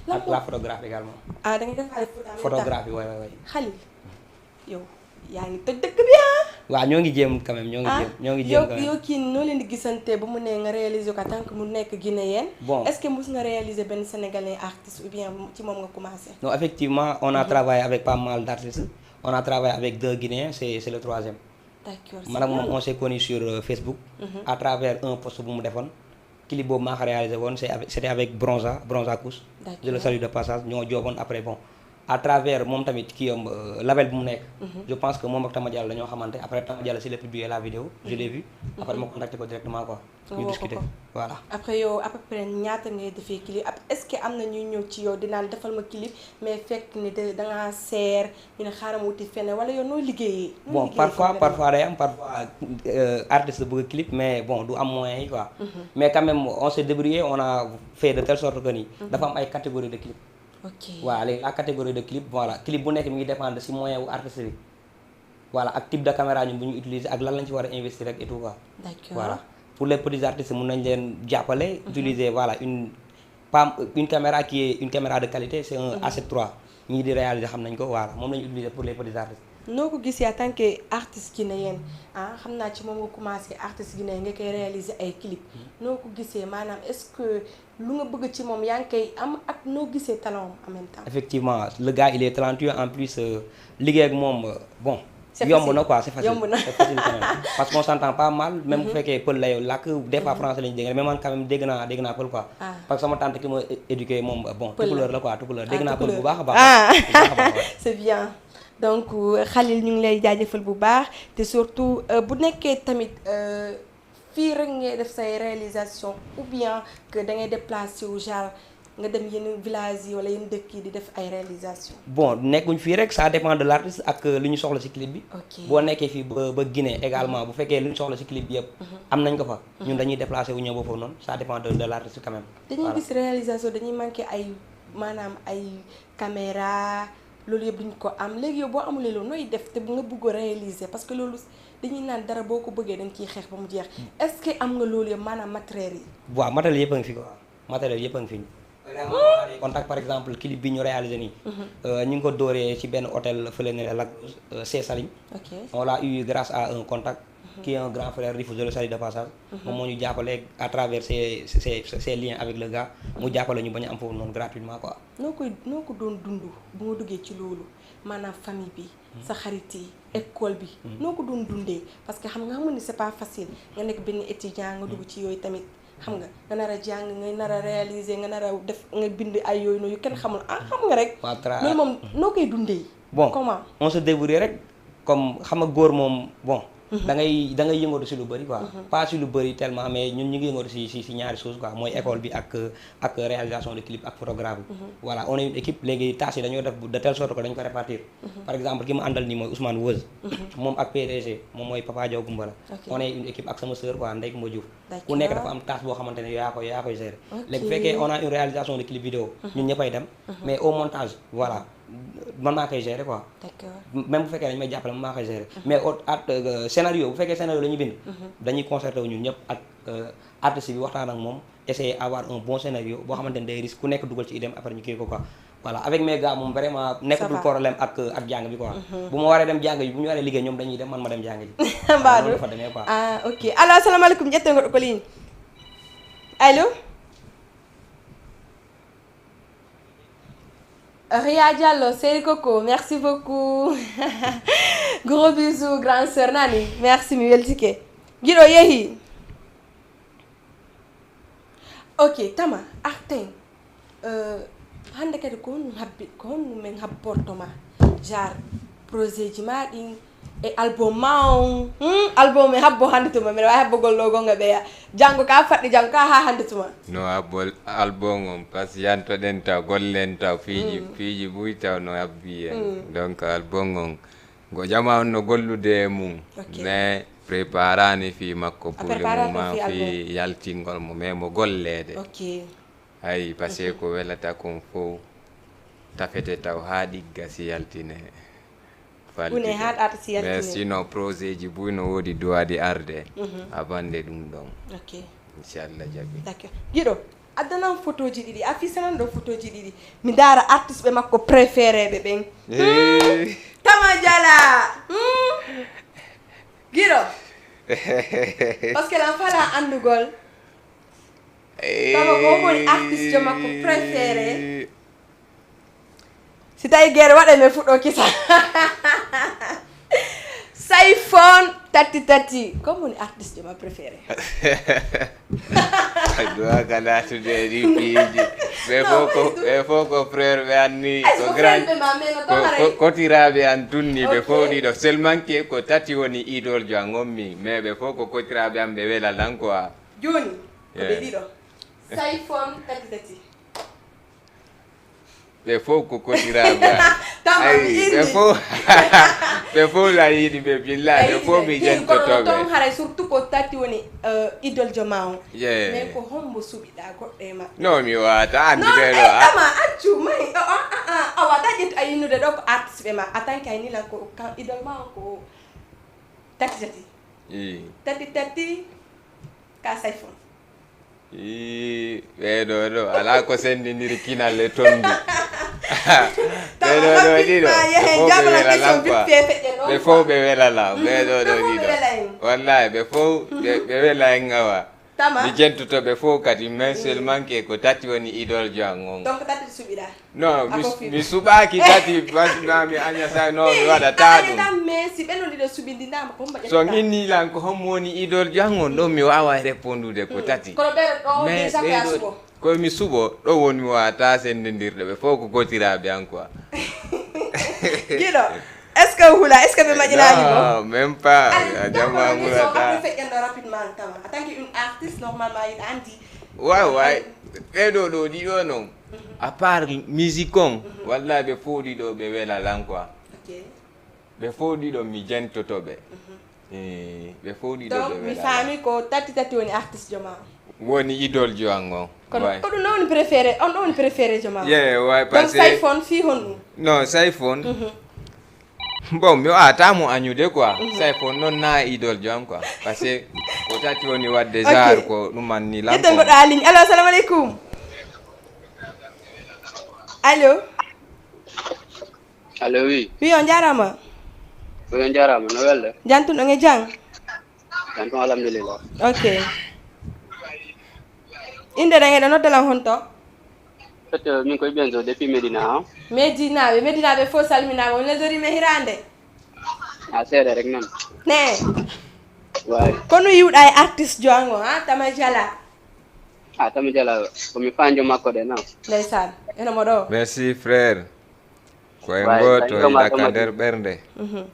Lan Ak moo la photographie également. Ah, da ngay defaale photo en même temps. Photographie, ouais, ouais, ouais. Khalil, yow yaa ngi toj dëkk bi ah. Waaw, ñoo ngi jéem quand même, ñoo ngi Ah, jéem, ñoo ngi yow jéem quand même. Yow kii noo leen di gisante ba mu ne nga réaliser ko en tant que mu nekk guinéen. Bon. Est-ce que mus nga réaliser benn sénégalais artiste ou bien ci moom nga commencé? Non, effectivement, on a travaillé avec pas mal d'artistes. On a travaillé avec deux Guinéens, c'est c'est le troisième. D'accord. Man ak moom, on s'est connu sur euh, Facebook, à travers un post bu mu defoon. Clip boobu maa ko réalisé woon, c'est avec c'était avec Bronza, Bronza Kous. Je le D'accord. Salue de passage. Ñoo jooboon après, bon, à travers moom tamit kii am euh, label bu mu nekk. Je pense que moom ak Tama Diallo dañoo xamante. Après, Tama Diallo si la publié la vidéo, je l'ai vu. Après, ma contacté ko directement quoi. Ñu Nga woo ko discuter. Ko. Voilà. Après yow, à peu près ñaata ngay defee clip? Ap- est-ce que am na ñuy ñëw ci yow di naan defal ma clip, mais fekk ni da da ngaa seer, ñu ne xaaral ma wuti feneen, wala yow noo liggéeyee? Noo Bon, liggéeyee parfois feneen? Parfois day am, parfois euh, artiste bëgg clip, mais bon, du am moyen yi quoi. Mais quand même, on s'est débrouillé, on a fait de telle sorte que ni dafa am ay catégorie de clip. Ok. Voilà, léegi la catégorie de clip, voilà, clip bu nekk mi ngi dépendre si moyen wu artiste bi. Voilà, ak type de caméra ñun bu ñu utiliser ak lan lañ ci war a investir rek et tout quoi. D'accord. Voilà, pour les petits artistes, mun nañ leen jàppale, utiliser, voilà, une pas une caméra qui est une caméra de qualité, c'est un A sept trois. Ñii di réaliser xam nañ ko, voilà, moom la ñu utiliser pour les petits artistes. Noo ko gisee en tant que artiste guinéen, ah, xam naa ci moom nga commencé, artiste guinéen nga koy réaliser ay clip. Noo ko gisee, maanaam, est-ce que lu nga bëgg ci moom yaa ngi koy am, ak noo gisee talent am en même temps? Effectivement, le gars, il est talentueux. En plus, euh, liggéey ak moom, euh, bon, C'est yomb facile. Na quoi, c'est facile. Yomb na. C'est facile quand même. Parce qu'on s'entend pas mal, même bu fekkee pël lay làkk, des fois français lañu dégg, mais man quand même dégg naa dégg naa pël quoi. Ah. Parce que sama tante ki ma éduqué moom, bon, Pël la. Tukulóor la quoi, Tukulóor. Dégg Ah, naa pël Tukulóor. Bu baax a baax. Ah. Bu baax a baax, ouais. C'est bien. Donc, euh, Khalil, ñu ngi lay jaajëfal bu baax, te surtout, euh, bu nekkee tamit, euh, fii rek ngay def say réalisation, ou bien que da ngay déplacé wu, genre nga dem yenn village yi wala yenn dëkk yi di def ay réalisation? Bon, nekkuñ fii rek, ça dépend de l'artiste ak euh, li ñu soxla ci clip bi. Ok. Boo nekkee fii ba ba Guinée également, bu fekkee li ñu soxla ci clip bi yëpp am nañ ko fa, ñun dañuy déplacé wu ñëw ba foofu noonu, ça dépend de de l'artiste quand même. Dañuy Voilà. Gis réalisation, dañuy manqué ay, maanaam, ay caméra, loolu yëpp duñ ko am. Léegi yow, boo amulee loolu, nooy def te nga bëgg a réaliser? Parce que loolu dañuy naan dara, boo ko bëggee dañ ciy xeex ba mu jeex. Est-ce que am nga loolu yëpp, maanaam matériel yi? Waaw, matériel yëpp a ngi fi quoi, matériel yëpp a ngi fi. Contact, par exemple, clip bi ñu réalisé nii, euh, ñu ngi ko dóoree ci benn hôtel fële ne Lac Rose, euh, Cé Salim. Ok. On l'a eu grâce à un contact. Qui est un grand frère, Rifou, je le salue de passage. Moom moo ñu jàppale à travers ses ses ses liens avec le gars, mu jàppale ñu ba ñu am foofu noonu gratuitement quoi. Noo koy noo ko doon dund bu nga duggee ci loolu, maanaam famille bi, sa xarit yi, école bi, noo ko doon dundee? Parce que xam nga xam ni c'est pas facile nga nekk benn étudiant, nga dugg ci yooyu tamit. Xam nga nga nar a jàng, nga nar a réaliser, nga nar a def, nga bind ay yooyu noonu yu kenn xamul, ah, xam nga rek. Waaw, tra- Loolu moom noo koy dundee? Bon, Comment? On se débrouille rek, comme xam nga góor moom, bon, da ngay da ngay yëngatu si lu bëri quoi. Pas si lu bëri tellement, mais ñun ñu ngi yëngatu si si si ñaari choses quoi, mooy école bi ak ak réalisation de clip ak photographie. Voilà, on est une équipe. Léegi tâche yi dañoo def de telle sorte que dañ ko répartir. Par exemple, ki ma àndal nii mooy Ousmane Woz, moom ak P D G, moom mooy Papa Diaw Gumbala. Ok. On est une équipe ak sama sœur quoi, Ndeye Kumba Diouf. D'accord. Ku nekk dafa am tâche boo xamante ne yaa koy yaa koy gérer. Ok. Léegi bu fekkee on a une réalisation de clip vidéo, ñun ñëppay dem, mais au montage, voilà, man maa koy gérer quoi. D'accord. Même bu fekkee dañ may jàppale, man maa koy gérer, mais au at scénario, bu fekkee scénario la ñu bind, dañuy concerté wu ñun ñëpp ak artiste bi, waxtaan ak moom, essayer avoir un bon scénario boo xamante ne day risque, ku nekk dugal ci idée, après ñu kii ko quoi. Voilà, avec mes gars moom vraiment nekkatul va. Problème ak ak jàng bi quoi. Bu ma waree dem jàng ji, bu ñu waree liggéey, ñoom dañuy dem, man ma dem jàng ji. Mbaadu. Noonu fa demee quoi. Ah, ok. Allo, asalaamaaleykum, ƴetten goɗɗo ko ligne. Allo? Ria Diallo, Seri Coco, merci beaucoup. Gros bisous, grande sœur Nani. Merci, mi weltike. Giɗo yehi. Ok, Tama, arten. Euh, hannde kadi ko honɗum habbi, ko honɗum min habborto ma? Genre, projet ji ma ɗin e album ma on. Hmm? Album mi habbo hannde tuma, miɗa waawi habbogol ɗo gonga ɓeya. Janngo ka faɗɗi, janngo ka haa hannde tuma. No habbo album on, parce que yantoɗen taw, gollen taw, piiji piiji buy taw no habbi en. Donc album on, ngo jama on no gollude e mum. Ok. Mais préparani fii makko pour le préparani moment, fii album. Fii yaltingol mo, mais mo golleede. Ok. Ayi, parce que ko welata kon fof tafete taw haa ɗigga si yaltine. Une haa ɗaata si yaltine. Mais sinon projet ji buy no woodi duwaadi arde. Abande ɗum ɗon. Ok. Inchallah jaɓi. D'accord. Giɗo, addanan photoji ɗiɗi, a fisanan ɗo photoji ɗiɗi. Mi ndaara artiste ɓe makko préféré ɓe ɓen. Tama Jala. Hmm? Giɗo. Parce que lan fala anndugol. Tama ko woni artiste makko préféré. Si tawi gere waɗe men fuɗɗo kisa. Sayfon tati tati. Ko woni artiste ma préféré? Duwa ka laatude e ɗi piiji. Ɓe fof ko ɓe fof ko frère ɓe anni, ko grand, ko kotiraaɓe an tunni ɓe fof ɗiɗo. Seulement que ko tati woni idole jo an on min, mais ɓe fof ko kotiraaɓe an, ɓe wela lan quoi. Jooni ko ɓe ɗiɗo. Sayfon tati tati. Ɓe fof ko kotiraaɓe am. Ay, ɓe fof ɓe fof la yiɗi ɓe, billahi ɓe fof mi jentoto ɓe. Ton haray surtout ko tati woni idol joma on. Yeah. Mais ko hombo suɓiɗa goɗɗo e maɓɓe? Non, mi wata andude ɗo. Tama accu may a wata ƴettu a yinnude ɗo ko artiste ɓe ma, a tanki ay nilan ko kan idol ma on ko tati tati. I tati tati ka Sayfon. Ii, ɓeeɗo ɗo alaa ko senndindiri kinal e tonndi. Ɓeeɗo ɗo ɗiɗo ɓe fof ɓe wela lan quoi. Ɓe fof ɓe wela lan ɓeeɗo ɗo ɗiɗo. Wallahi ɓe fof ɓe wela en awa. Mi jentoto ɓe fof kadi, mais seulement que ko tati woni idol jo an on. Donc tati suɓiɗa. Non, mi suɓaaki tati, parce que mi añata, non, mi waɗata ɗum. Mais si ɓe non ɗiɗo suɓindinaama ko hombo so inni lan ko hommo woni idol jo an on ɗo, mi wawa répondude ko tati. Kono ɓeɗo ɗo déjà ko a suɓo. Ko mi suɓo ɗo woni mi wawata sendindirde ɓe fof ko gotiraaɓe an quoi. Giɗo, est-ce que hula, est-ce que ɓe maƴinaani mo? Non, même pas. A jama hulata. Feƴƴanɗo rapidement tan en tant que une artiste normalement yiɗa andi. Waw way. Ɓeɗo ɗo ɗiɗo non. À part musique on, wallahi ɓe fof ɗiɗo ɓe wela lan quoi. Ɓe fof ɗiɗo mi jentoto ɓe. Ɓe fof ɗiɗo ɓe wela lan. Mi faami ko tati tati woni artiste joma. Woni idol jo an on. Kono ko ɗum ɗo woni préféré, on ɗo woni préféré joma. Yeah, way parce que Sayfon fi honɗum? Non, Sayfon. Bon, mi wawata mo añude quoi. Sayfon non na idol jo an quoi. Parce que ko tati woni wadde genre ko ɗum anni lan. Ƴetten goɗɗo ha ligne. Allo, assalamu aleykum. Allo. Allo, oui. Wi on jarama. Wi on jarama, no welde? Jantuɗo e jang. Tan ko alhamdulillah. Ok. Innde ɗen, eɗo nodda lan honto? Fete min koye Benzo depuis Medina, hein? Medinaaɓe, Medinaaɓe fof salminaama. On neldorii men hiraande? A seeɗa rek noon. Ne? Waay. Ko no yiwɗa e artiste joango, ha? Tama Jala. A Tama Jala, ko mi fanjo makko de, non? Ndeysaan, eno mo ɗo. Merci, frère. Ko en Waay, gooto, sanjo ma yiɗa ka Tama nder Jala. Ɓernde. Mhm.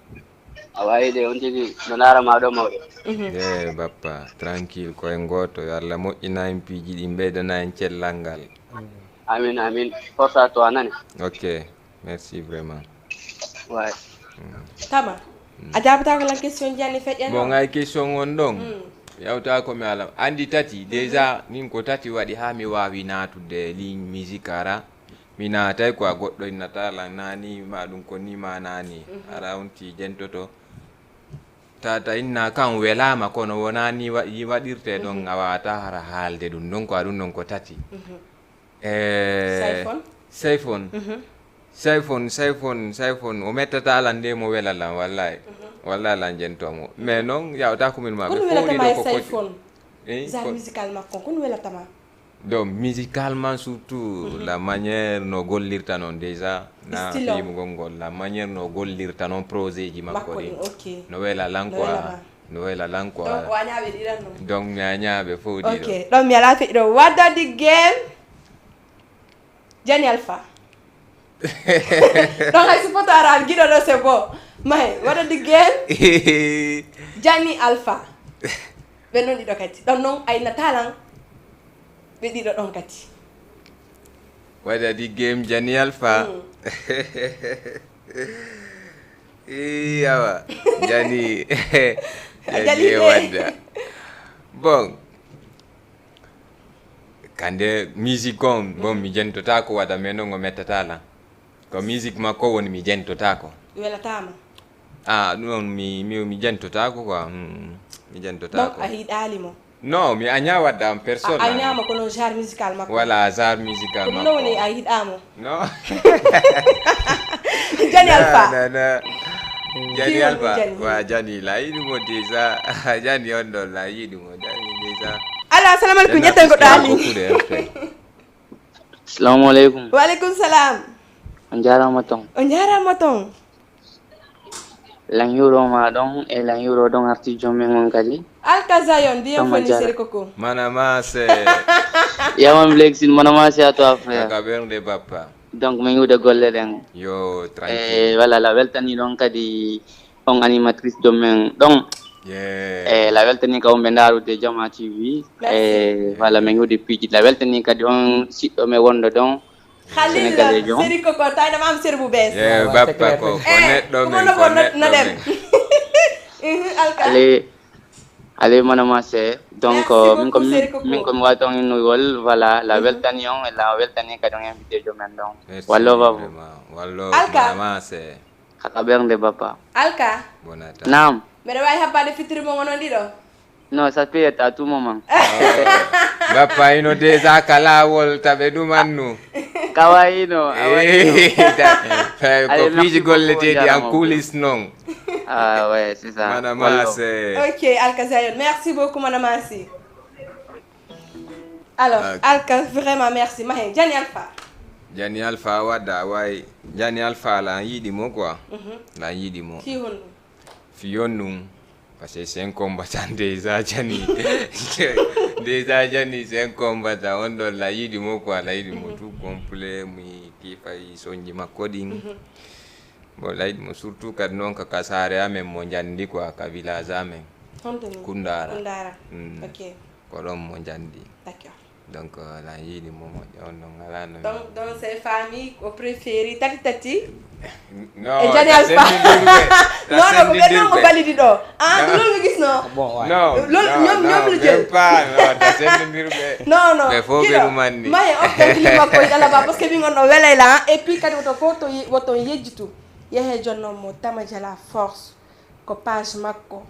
A waawi de, on tigi no ndaara ma ɗo mawɗo. Mhm. Eh, bappa, tranquille, ko en gooto. Yo Allah moƴƴina en piiji ɗi, ɓeydana en cellal ngal. Amin, amin. Force à toi, nani? Ok, merci vraiment. Waay. Mm. Tama, Mm. a jaabataako lan question ji anni feƴƴa Bon, noon? Ay question on ɗon. Mm. Yawta ko mi ala. Andi tati, déjà, min ko tati waɗi ha mi waawi naatude ligne musique ara. Mi naatay ko a goɗɗo innata lan nani, ma ɗum ko ni ma nani. Mhm. Ara on ti jentoto. Tata inna kan welama kono wona ni wa-, yi waɗirte ɗon, Mhm. a wawata hara haalde ɗum ɗon ko aɗum ɗon ko tati. Mhm. Eh, Sayfon? Sayfon. Mhm. Sayfon, Sayfon, Sayfon, o mettata lan nde mo wela lan, wallahi. Mhm. Wallahi lan jentomo. Mais non, yawta ko min ma Kono ɓe welata fowɗi ma ɗo e ko Sayfon? Foti. Eh, Genre ko musical makko, kono welatama? Donc, musicalement surtout, Mhm. la manière no gollirta non déjà, na Style on. Fimugol ngol, la manière no gollirta non projet ji makko Makko ɗin. Ɗin, ok. No wela lan No quoi. Wela ma. No wela lan quoi. Donc, o a ñaaɓe ɗiɗon non? Donc, mi a ñaaɓe fof ɗiɗo. Ok, ɗon mi ala feƴƴo. What are the game? Jani Alpha. Ɗon hay si foto ara giɗo ɗo c'est bon. Mahe, what are the game? Jani Alpha. Ɓe non ɗiɗo kadi. Ɗon non ay natalan. Ɓe ɗiɗo ɗon kadi. Waɗa di game Jani Alpha. Mm. Ii, awa. Jani. Jani Jani e de. Wadda. Bon. Kande musique on, bon, mi jentotako wada, mais non o mettata lan. Ko musique makko woni mi jentotako. Welatama? Ah, ɗum mi, mi, mi jentotako quoi. Mm, mi jentotako. Donc, a yiɗali mo? Non, mi aña wadda en personne. A añama kono genre musical makko. Voilà, genre musical Ko ɗum makko. Ɗum woni a yiɗamo? Non. Jani Alpha. Non, non. Jani Alpha. Jani. Wa Jani la yiɗi mo déjà. Jani on ɗon la yiɗi mo. Jani déjà. Allo, assalamu alaikum. Jani ƴetten goɗɗo Alpha Ali. Beaucoup de respect. Assalamu alaikum. Wa alaikum salam. On jarama ton. On jarama ton. Lan yuro ma ɗon e lan yuro ɗon arti jommen on kadi. Alkazayon, bienvenue, Seri Koko. Mana ma se. Yawan Blexin, mana ma se à toi, frère. Ka bernde bappa. Donc, min yude golle ɗen. Yo, tranquille. Eh, voilà, la weltani ɗon kadi on animatrice jommen ɗon. Yeah. Eh, la weltani ka on ɓe ndarude Jama T V. Merci. Eh, voilà, min yude piiji. La weltani kadi on siɗɗo me wondo ɗon. Khalil, Sénégalais, Seri Koko, tayna mam Seri bu bees. Eh, bappa ko, ko neɗɗo men, ko neɗɗo men. Mhm, Alka. Allez, allez, mon amassé. Donc, Merci euh, min beaucoup, ko mi, Seri Koko. Min ko mi waton innugol, voilà, la weltani on, e la weltani kadi on invité jo men ɗon. Merci vraiment. Wallo, mon amassé. Haka ɓernde, bappa. Alka. Bonata. Naam. Mbeɗa wawi habbaade fitiri mo onon ɗiɗo? Non, ça peut être à tout moment. Bappa ino déjà ka laawol taɓe ɗumannu. Kawayino, awayino. Ko piiji golleteeɗi en coulisses non. Ah ouais, c'est ça. Mana mase. Ok, Alka Zion. Merci beaucoup, mana masi. Alors, Alka, vraiment merci. Mahe, Jani Alpha. Jani Alpha wadda, way. Jani Alpha la yiɗi mo quoi. Mhm. La yiɗi mo. Fi honɗum? Fiyon ɗum, parce que c'est un combattant déjà Jani. Déjà Jani, c'est un combattant. On ɗon la yiɗi mo quoi, la yiɗi mo tout complet, mi tifa e sonji makko ɗin. Mhm. Bon, la yiɗi mo surtout kadi noon ka, ka saare amen mo Njandi quoi, ka village amen. Honto ni? Kundara. Kundara. Mm. Ok. Ko ɗon mo Njandi. D'accord. Donc, euh, la yiɗi mo moƴƴa on ɗon alaa no. Donc, donc c'est famille ko préféré tati tati. Non, e Jani Alpha. Non, non, ko ɓen ɗon ko balidi ɗo. Ah, ko ɗum mi gisno. Bon, ouais. Non, non, ñoom, ñoom, même pas, non, ta sendindirɓe. Non, non. Ɓe fof ɓe ɗumanni. Maye on calcul makko e Alaba, parce que min on ɗo welay la. Et puis kadi woto ko to ye-, woto yejjitu. Yehe jonno mo Tama Jala Force. Ko page makko.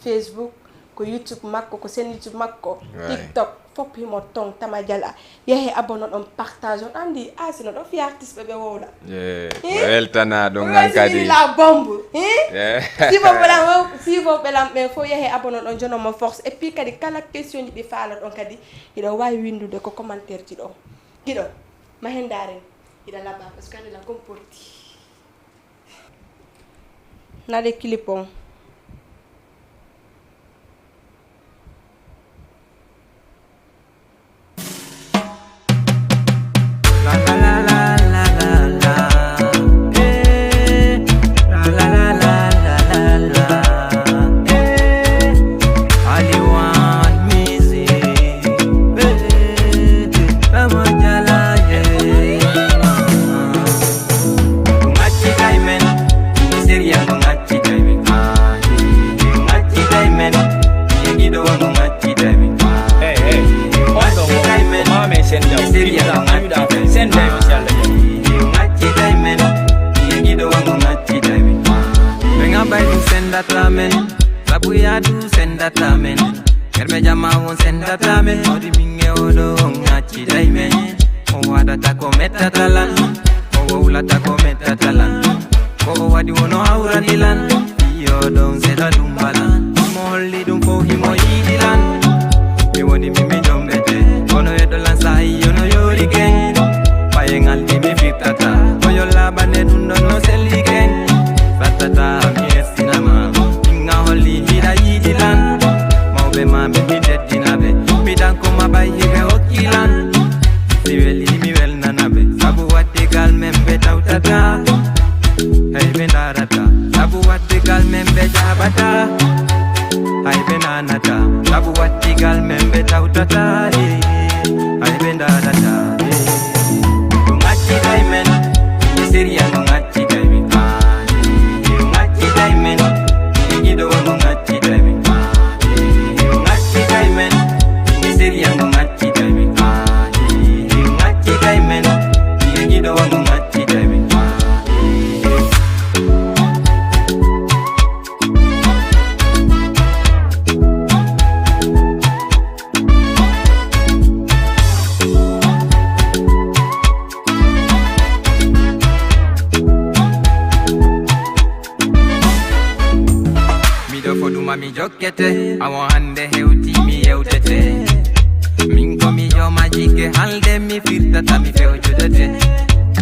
Facebook, ko YouTube makko, ko chaîne YouTube makko, ouais. TikTok, fof himo ton Tama Jala. Yehe abonné ɗon, partage on, andi, a sino ɗo fi artiste ɓe ɓe wowla. Yeah. Eh? Weltana ɗum an kadi. La bombe. Eh? Sifoɓe lam, sifoɓe lam ɓen fof yahe abonné ɗon, jono mo force. Et puis kadi kala question ji ɗi faala ɗon kadi, hiɗo wawi windude ko commentaire ji ɗon. Hiɗo, ma hen daren, hiɗa laba, parce que ande la comporti. Nade clip on. Hey, hey. On ɗon o, o maamen Sen Daw. Send Daw, si Allah jaɓi. Ɓe ngaɓay ɗum sendata men, sabu yaadu sendata men. Ɓerɓe jama on sendata men, mawɗi ɓinŋe oɗo on acciday men. O waɗata ko mettata lan, o wowlata ko mettata lan. Ko o waɗi wono hawrani lan, iyo ɗon seeɗa ɗum balan. Mo holli ɗum fof himo yiɗi lan. Mi woni mi mi ɗon ɓete, kono e ɗo lan sa'i yono yori ken. Ɓaye ngal ɗi mi firtata, ko yo laɓane ɗum ɗon no selli ken. Sattata mi estinama, ɗinga holli hiɗa yiɗi lan. Mawɓe ma ɓe mi teddina ɓe, mi ɗan ko ma ɓay hiɓe hokki lan. Si weli mi welnana ɓe, sabu waɗde gal men ɓe tawtata. Hey ɓe ndarata, sabu waɗde gal men ɓe jaɓata. Hay ɓe nanata, sabu waɗde gal men ɓe tawtata. Eh, hay ɓe ndarata, eh. Ɗum acciday men, mi siriya ɗum acciday men. Ah, eh, ɗum acciday men, mi giɗo on ɗum acciday men. Ah, eh, ɗum acciday men, mi siriya ɗum acciday men. Ah, eh, ɗum acciday men, mi giɗo on ɗum acciday men. Ah, eh. Miɗo foɗuma mi jokkete, awo hande hewti mi yewtete. Min ko mi jooma jikke halde mi firtata mi fewjodete.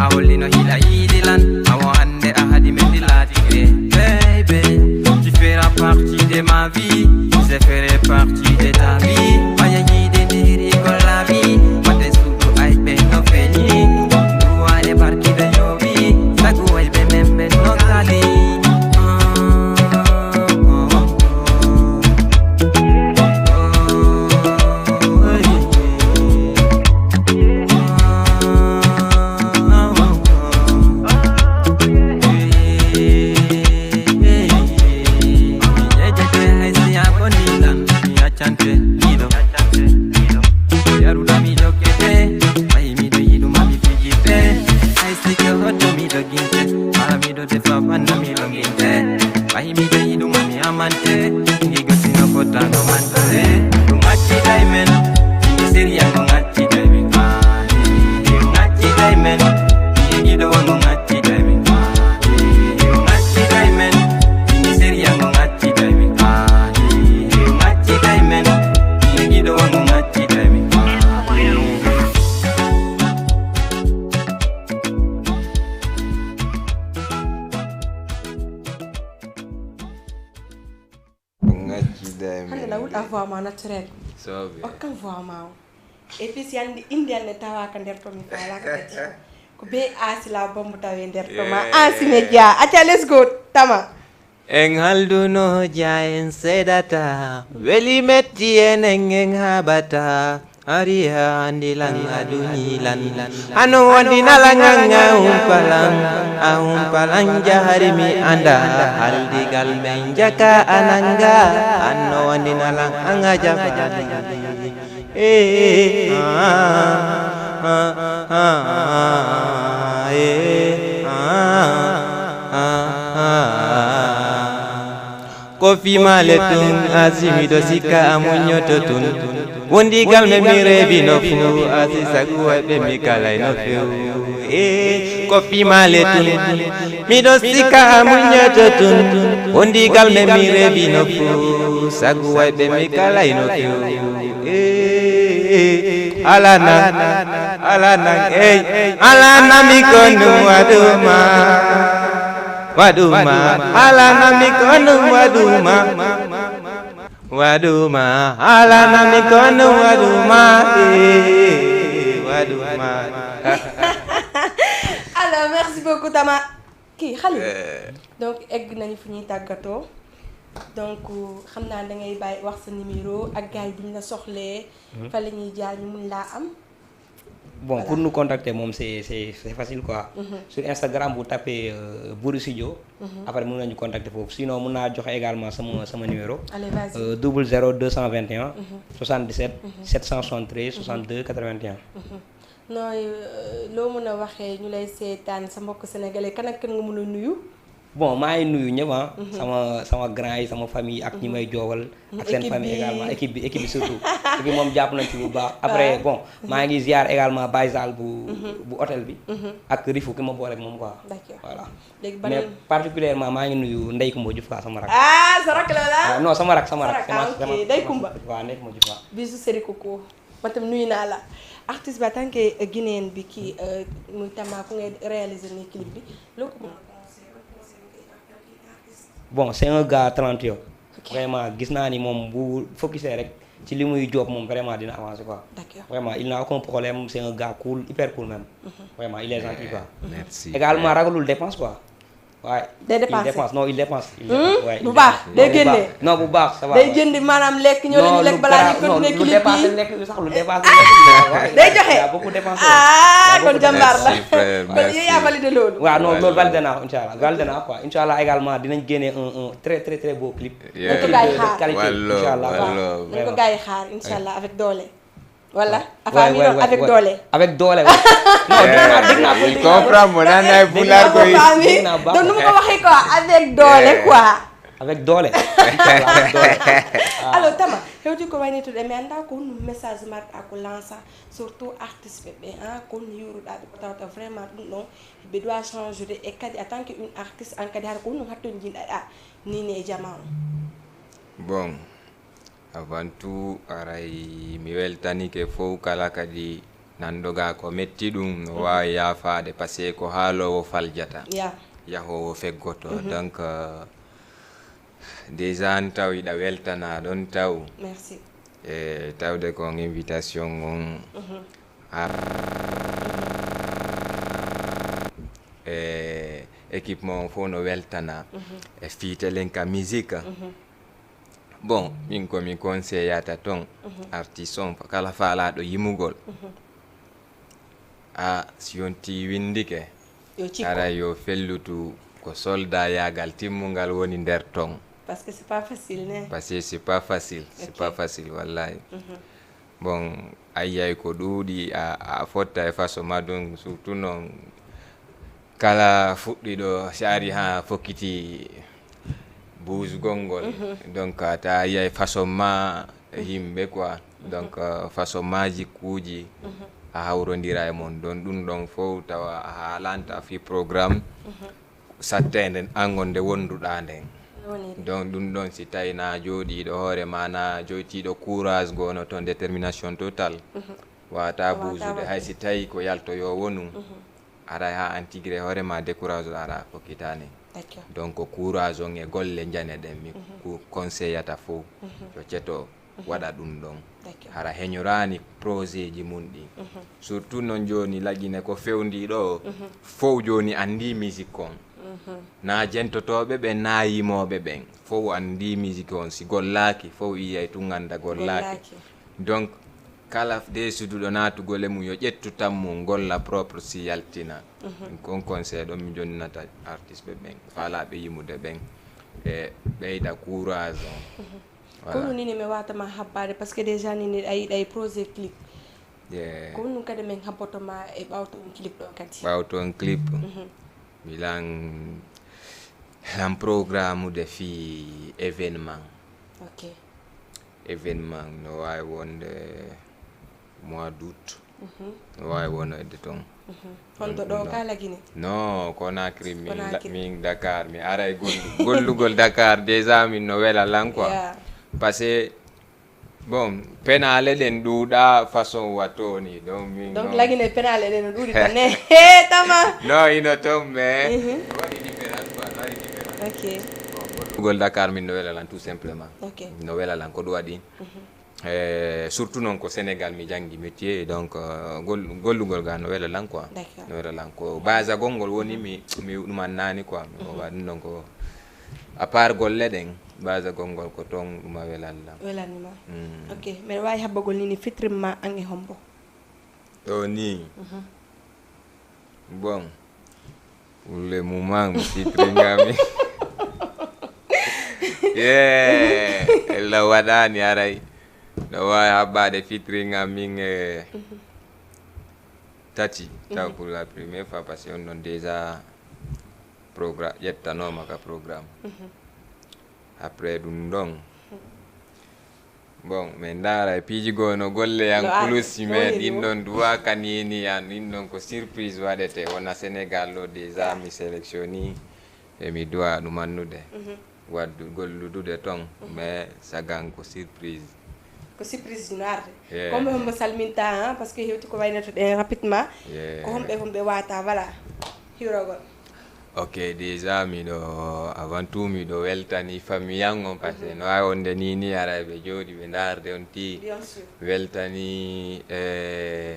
A hollino hiɗa yiɗi lan, awo hande a haɗi men ndi laatike. Baby, tu feras partie de ma vie, je ferai partie de ta vie. Ɓaye yiɗi ndiri ko laaɓi, waɗde suudu ay ɓe no feeñi. Duwa e barki ɓe yooɓi, sagu ay ɓe men ɓe no kali. Ah, oh, oh, oh. Yaruɗa mi jokkete, ɓay miɗo yiɗuma mi fijirte. Ay sike hoto mi doginte, haa miɗo defa banna mi longinte. Ɓay miɗo yiɗuma mi amante, ngigo sino fota no mantore. Ɗum acciday men, mi siriya ɗum acciday men. Ah, ɗum acciday men, mi giɗo on ɗum acciday men. Ah, ɗum acciday men, mi siriya ɗum acciday men. Ah, ɗum acciday men, mi giɗo on ɗum acciday men. Ah, ɗum Hannde la wuɗa voix ma naturel. Okkan voix ma o. Et puis si anndi indi anne tawaka nder to mi falaka kadi. Ko be Asi la bombe tawe nder to ma. Yeah. Asi Media. Acca, let's go. Tama. En halduno ja en seedata. Weli metti enen en haɓata. Ari a andi lan a duñi lan. Ano wandi nala nganga umpalan. A umpalan jahari mi anda haldigal men jaka ananga. Ano wandi nala anga jahari. Eh, ah, ah, ah, ah, eh, ah, ah, ah. Ko fii maale tun, Asi miɗo sikka a muññoto tun. Wondigal men mi reebi no fuu, Asi sagu wayɓe mi kalay no few. Eh, ko fii maale tun, miɗo sikka a muññoto tun. Wondigal men mi rewi no few, sagu wayɓe mi kalay no few. Eh, eh, ala nan, ala nan, ey, ala nan mi konu waɗuma, waɗuma, ala nan mi konu waɗuma, waɗuma, ala nan mi konu waɗuma, eh, waɗuma. Alors, merci beaucoup, Tama. Kii, Khalil. Donc, egg nañu fu ñuy tàggatoo. Donc, xam naa da ngay bàyyi wax sa numéro ak gars yi bu ñu la soxlee. Fa la ñuy jaar ñu mun laa am. Bon, pour nous contacter, moom, c'est c'est c'est facile, quoi. Sur Instagram, vous tapez euh, Boury Studio. Après, mun nañu contacter foofu. Sinon, mun naa joxe également sama sama numéro. Allez, vas-y. Euh, double zéro deux cent vingt et un soixante-dix-sept sept cent soixante-treize soixante-deux quatre-vingt-un. Non, euh, loo mën a waxee ñu lay seetaan, sa mbokk sénégalais, kan ak kan nga mën a nuyu? Bon, maa ngi nuyu ñëpp, ah. Sama sama grand yi, sama famille ak ñi may joobal. Ak seen Équipe famille bi. Également, équipe bi, équipe bi surtout. Équipe moom jàpp nañ ci bu baax. Après, bon, maa ngi ziar également Baye Sall bu bu hôtel bi. Ak Rifu ki ma boole ak moom, quoi. D'accord. Voilà. Léegi ban Mais particulièrement, maa ngi nuyu Ndeye Koumba Diouf, quoi, sama rak. Ah, sa rakk la la. Waaw, non, sama rak, sama Sa rak. rak, Sama ah, ok. sama- Ndeye Koumba. Waaw, Ndeye Koumba Diouf, waaw. Bisous, Seri Coco. Man tam nuyu naa la. Artiste bi, en tant que guinéen bi, kii euh, muy Tama, ku ngay réaliser ni clip bi, loo ko mën a conseiller? Ban conseil ngay jox en tant que artiste? Bon, c'est un gars talentueux. Ok. Vraiment, gis naa ni moom bu focusé rek ci li muy job, moom, vraiment, dina avancer, quoi. D'accord. Vraiment, il n'a aucun problème, c'est un gars cool, hyper cool même. Vraiment, il est gentil, quoi. Merci. Également, ragalul dépense, quoi. Ouais. Day Il dépenser. Dépense, non, il dépense. Il dépense, ouais. Bu baax, Non, day bu génne. Baax. Non, bu baax, ça va. Day jëndi, maanaam, lekk, ñoo Non, leen lekk lu balaa garaaw, ñu non, continuer lu clip dépassé bi. Lekk bi sax, lu dépassé lekk bi. Day joxe. Il a beaucoup dépensé. Ah, Il a kon beaucoup jàmbaar la. dépensé. Super, Kon merci. yow yaa validé loolu. Waaw, non, Ouais, loolu ouais. Validé naa ko, incha allah. Validé naa quoi. Incha allah, également, dinañ génne un un très très très beau clip. Yeah. Nañ ko gars yi xaar. Qualité, Wallo, incha allah. wallo. Nañ ko gars yi xaar, incha allah, avec doole. Wala Ouais, affaire yi ouais, doon ouais, avec ouais. Doole. Avec Doole, ouais. Non, dégg naa, dégg naa, Il comprend mo nana e pulaar ko. Dégg naa ko, dégg naa baax. donc nu ma ko waxee quoi, avec Doole, Yeah. quoi. Avec Doole. Incha allah, avec Doole. Alors, Tama, hewti ko wayni tuɗe, mi annda ko honɗum message marɗa ko lança, surtout artiste ɓe ɓe, hein, ko honno yuuruɗa ɓe, ko tawata vraiment ɗum ɗon ɓe doit changer de, e kadi en tant que une artiste, an kadi hara ko honɗum hattonjinɗaɗa ni ne e jama o? Bon, avant tout, aray mi weltanike fow kala kadi nanɗo ga ko metti ɗum, no waawi yaafaade, parce que ko haaloowo faljata, Ya. Yahoowo feggoto. Donc, euh, déjà an taw iɗa weltana ɗon taw. Merci. E tawde ko on invitation on. A e équipe mo on fof no weltana. E fiitelen ka musique. Bon, min ko mi conseillata ton. Artiste on, kala faalaɗo yimugol. A si yonti windike, Yo cikko. Ara yo fellutu ko soldayaagal timmungal woni nder ton. Parce que c'est pas facile, ne? Parce que c'est pas facile, c'est Ok. Pas facile, wallahi. Bon, ayyay ko ɗuuɗi a, a fotta e façon ma ɗum, surtout noon kala fuɗɗiɗo si ari ha fokkiti buusgol ngol. Donc, a ta ayyay façon ma e yimɓe quoi. Donc, euh, façon ma jikkuuji a hawrondira e mon ɗon, ɗum ɗon fof tawa a haalanta fi programme. Satteende an ngon nde wonduɗa nden. Donc, ɗum ɗon si tawi na jooɗiiɗo hoore ma, na joytiiɗo courage gono toon, détermination totale, wata buusude, hay si tawi ko yaltoyo wonu. Aray ha intégré hoore ma, décourage aɗa fokkitani. Donc, courage on e golle njane ɗen mi ku- conseillata fof yo ceto waɗa ɗum ɗon. Hara heñoraani projet ji mum ɗin. Surtout noon jooni Lagine ko fewndi ɗo, fow jooni anndi musique on. Na jentotooɓe ɓen, na yimooɓe ɓen, fow anndi musique on. Si gollaaki, fow iyay tun annda gollaaki. Donc, kala desuduɗo naatugol e mum, yo ƴettu tan mum, golla propre, si yaltina. Ko on conseil ɗon mi jonnata artiste ɓe ɓen, faalaaɓe yimude ɓen, ɓe ɓeyda courage on. Ko ɗum nini mi wata ma habbaade, parce que déjà nini a yiɗa e projet clip. Yeah. Ko ɗum kadi min habboto ma e ɓawto on clip ɗon kadi. Ɓawto on clip, milan lan programme de fi événement. Ok. Événement no waawi wonde mois d'août. No waawi wonde ton. Honto ɗo ka Lagine? No, Conakry, min, Conakry. Min Dakar, mi aray gollu-, gollugol Dakar, déjà min no wela lan quoi. Yeah. Parce que, bon, penale ɗen ɗuuɗa façon wato ni, donc min Donc, non. Lagine penale ɗen no ɗuuɗi tan ne. He, tama. No, ino ton, mais Mhm. no waɗi différence quoi, no waɗi différence. Ok. Bon, gollugol Dakar, min no wela lan tout simplement. Ok. No wela lan, ko ɗum waɗi. Mhm. Eh, surtout noon ko Sénégal mi janngi métier, donc, euh, gol-, gollugol ga no wela lan quoi. D'accord. No wela lan ko basagol ngol woni mi, mi ɗuman nani quoi. Mi Mhm. Ɗum ɗon ko, à part golle ɗen, basagol ngol ko ton ɗum a welan lan. Welanima. Mm. Ok, mbeɗa waawi habbagol ni ni fitrimma an e hombo? Ɗo ni. Mhm. Bon. Pour le moment, mi fitringami. Yeah. Ella waɗani aray. No waawi habbaade fitringam min e Mhm. tati. Taw Mhm. Pour la première fois, parce que on ɗon déjà progra-, ƴettanoma ka programme. Mhm. Après ɗum ɗon. Mhm. Bon, min ndaara e piiji goo no golle yan No ar-, kulusi, no mais woni ɗin mo. Ɗon duwa kanini yan, ɗin ɗon ko surprise waɗete. Wona Sénégal ɗo déjà mi sélectionné. E mi duwa ɗum annude. Mhm. Waddu golludude ton, Mhm. mais sagan ko surprise. Ko surprise no arde. Yeah. Comme hombo salminta, hein, parce que hewti ko waynata ɗen rapidement. Yeah. Ko homɓe, homɓe wata, voilà. Hiwrogol. Ok, déjà miɗo, avant tout miɗo weltani famille an on, parce que Mhm. no waawi wonde ni, ni ara ɓe jooɗi ɓe ndaarde on ti. Bien sûr. Weltani, eh,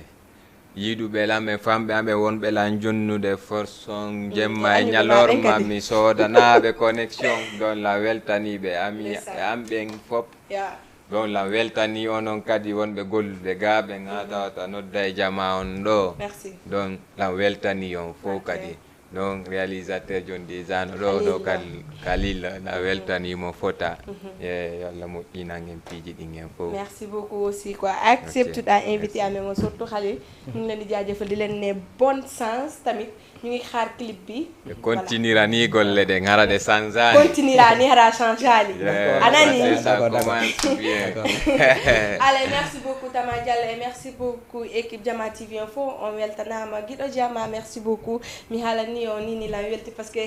yiɗuɓe lan e famɓe amen wonɓe lan jonnude forson, Mm, jemma e e annduɓe ma ɓen ñalorma, kadi. Mi soodanaaɓe connexion. Ɗon lan weltaniɓe ami, Ndeysaan. E am ɓen fop. Ya. Ɗon lan weltani onon kadi wonɓe gollude ga ɓen, ha Mhm. Tawata nodda e jama on ɗo. Merci. Ɗon lan weltani on fof Merci. Kadi. Donc, réalisateur John Dizano ɗo, Khalil. Ɗo Kal-, Khalil, na weltanimo fota. Mhm. E yo Allah moƴƴinan en piiji ɗin en fof. Merci beaucoup aussi quoi. Accepte Ok. Ɗa invité Merci. Amen o surtout Khalil. Ñu ngi leen di jaajëfal, di leen ne bonne chance tamit. Ñu ngi xaar clip bi. Ɓe continuera ni golle ɗen, hara ɗe sanzani. Continuera ni hara sanzani. Yeah, A nani? Ça commence bien. D'accord. Allez, merci beaucoup Tama Diallo et merci beaucoup. Ku équipe Jama T V Info, on weltanaama. Giɗo Jama, merci beaucoup. Mi haalani on ni, ni lan welti parce que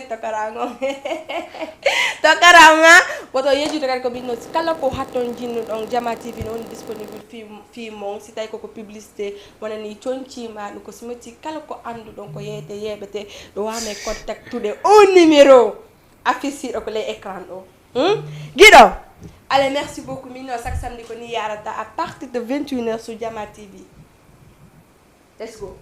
tokaraango. Tokaraango. Woto yejude kadi ko min no kala ko hatton jinnu ɗon Jama T V no woni disponible fi, fi mon. Si tawi koko publicité, wona ni conci ma ɗum ko smeti kala ko annduɗon ko yeeyete yeeɓete, ɗo wame contactude o numéro affiché ɗo ko les écrans ɗo. Hmm? Giɗo. Allez, merci beaucoup. Min no chaque samedi ko ni yarata à partir de vingt et une heures sur Jama T V. Let's go.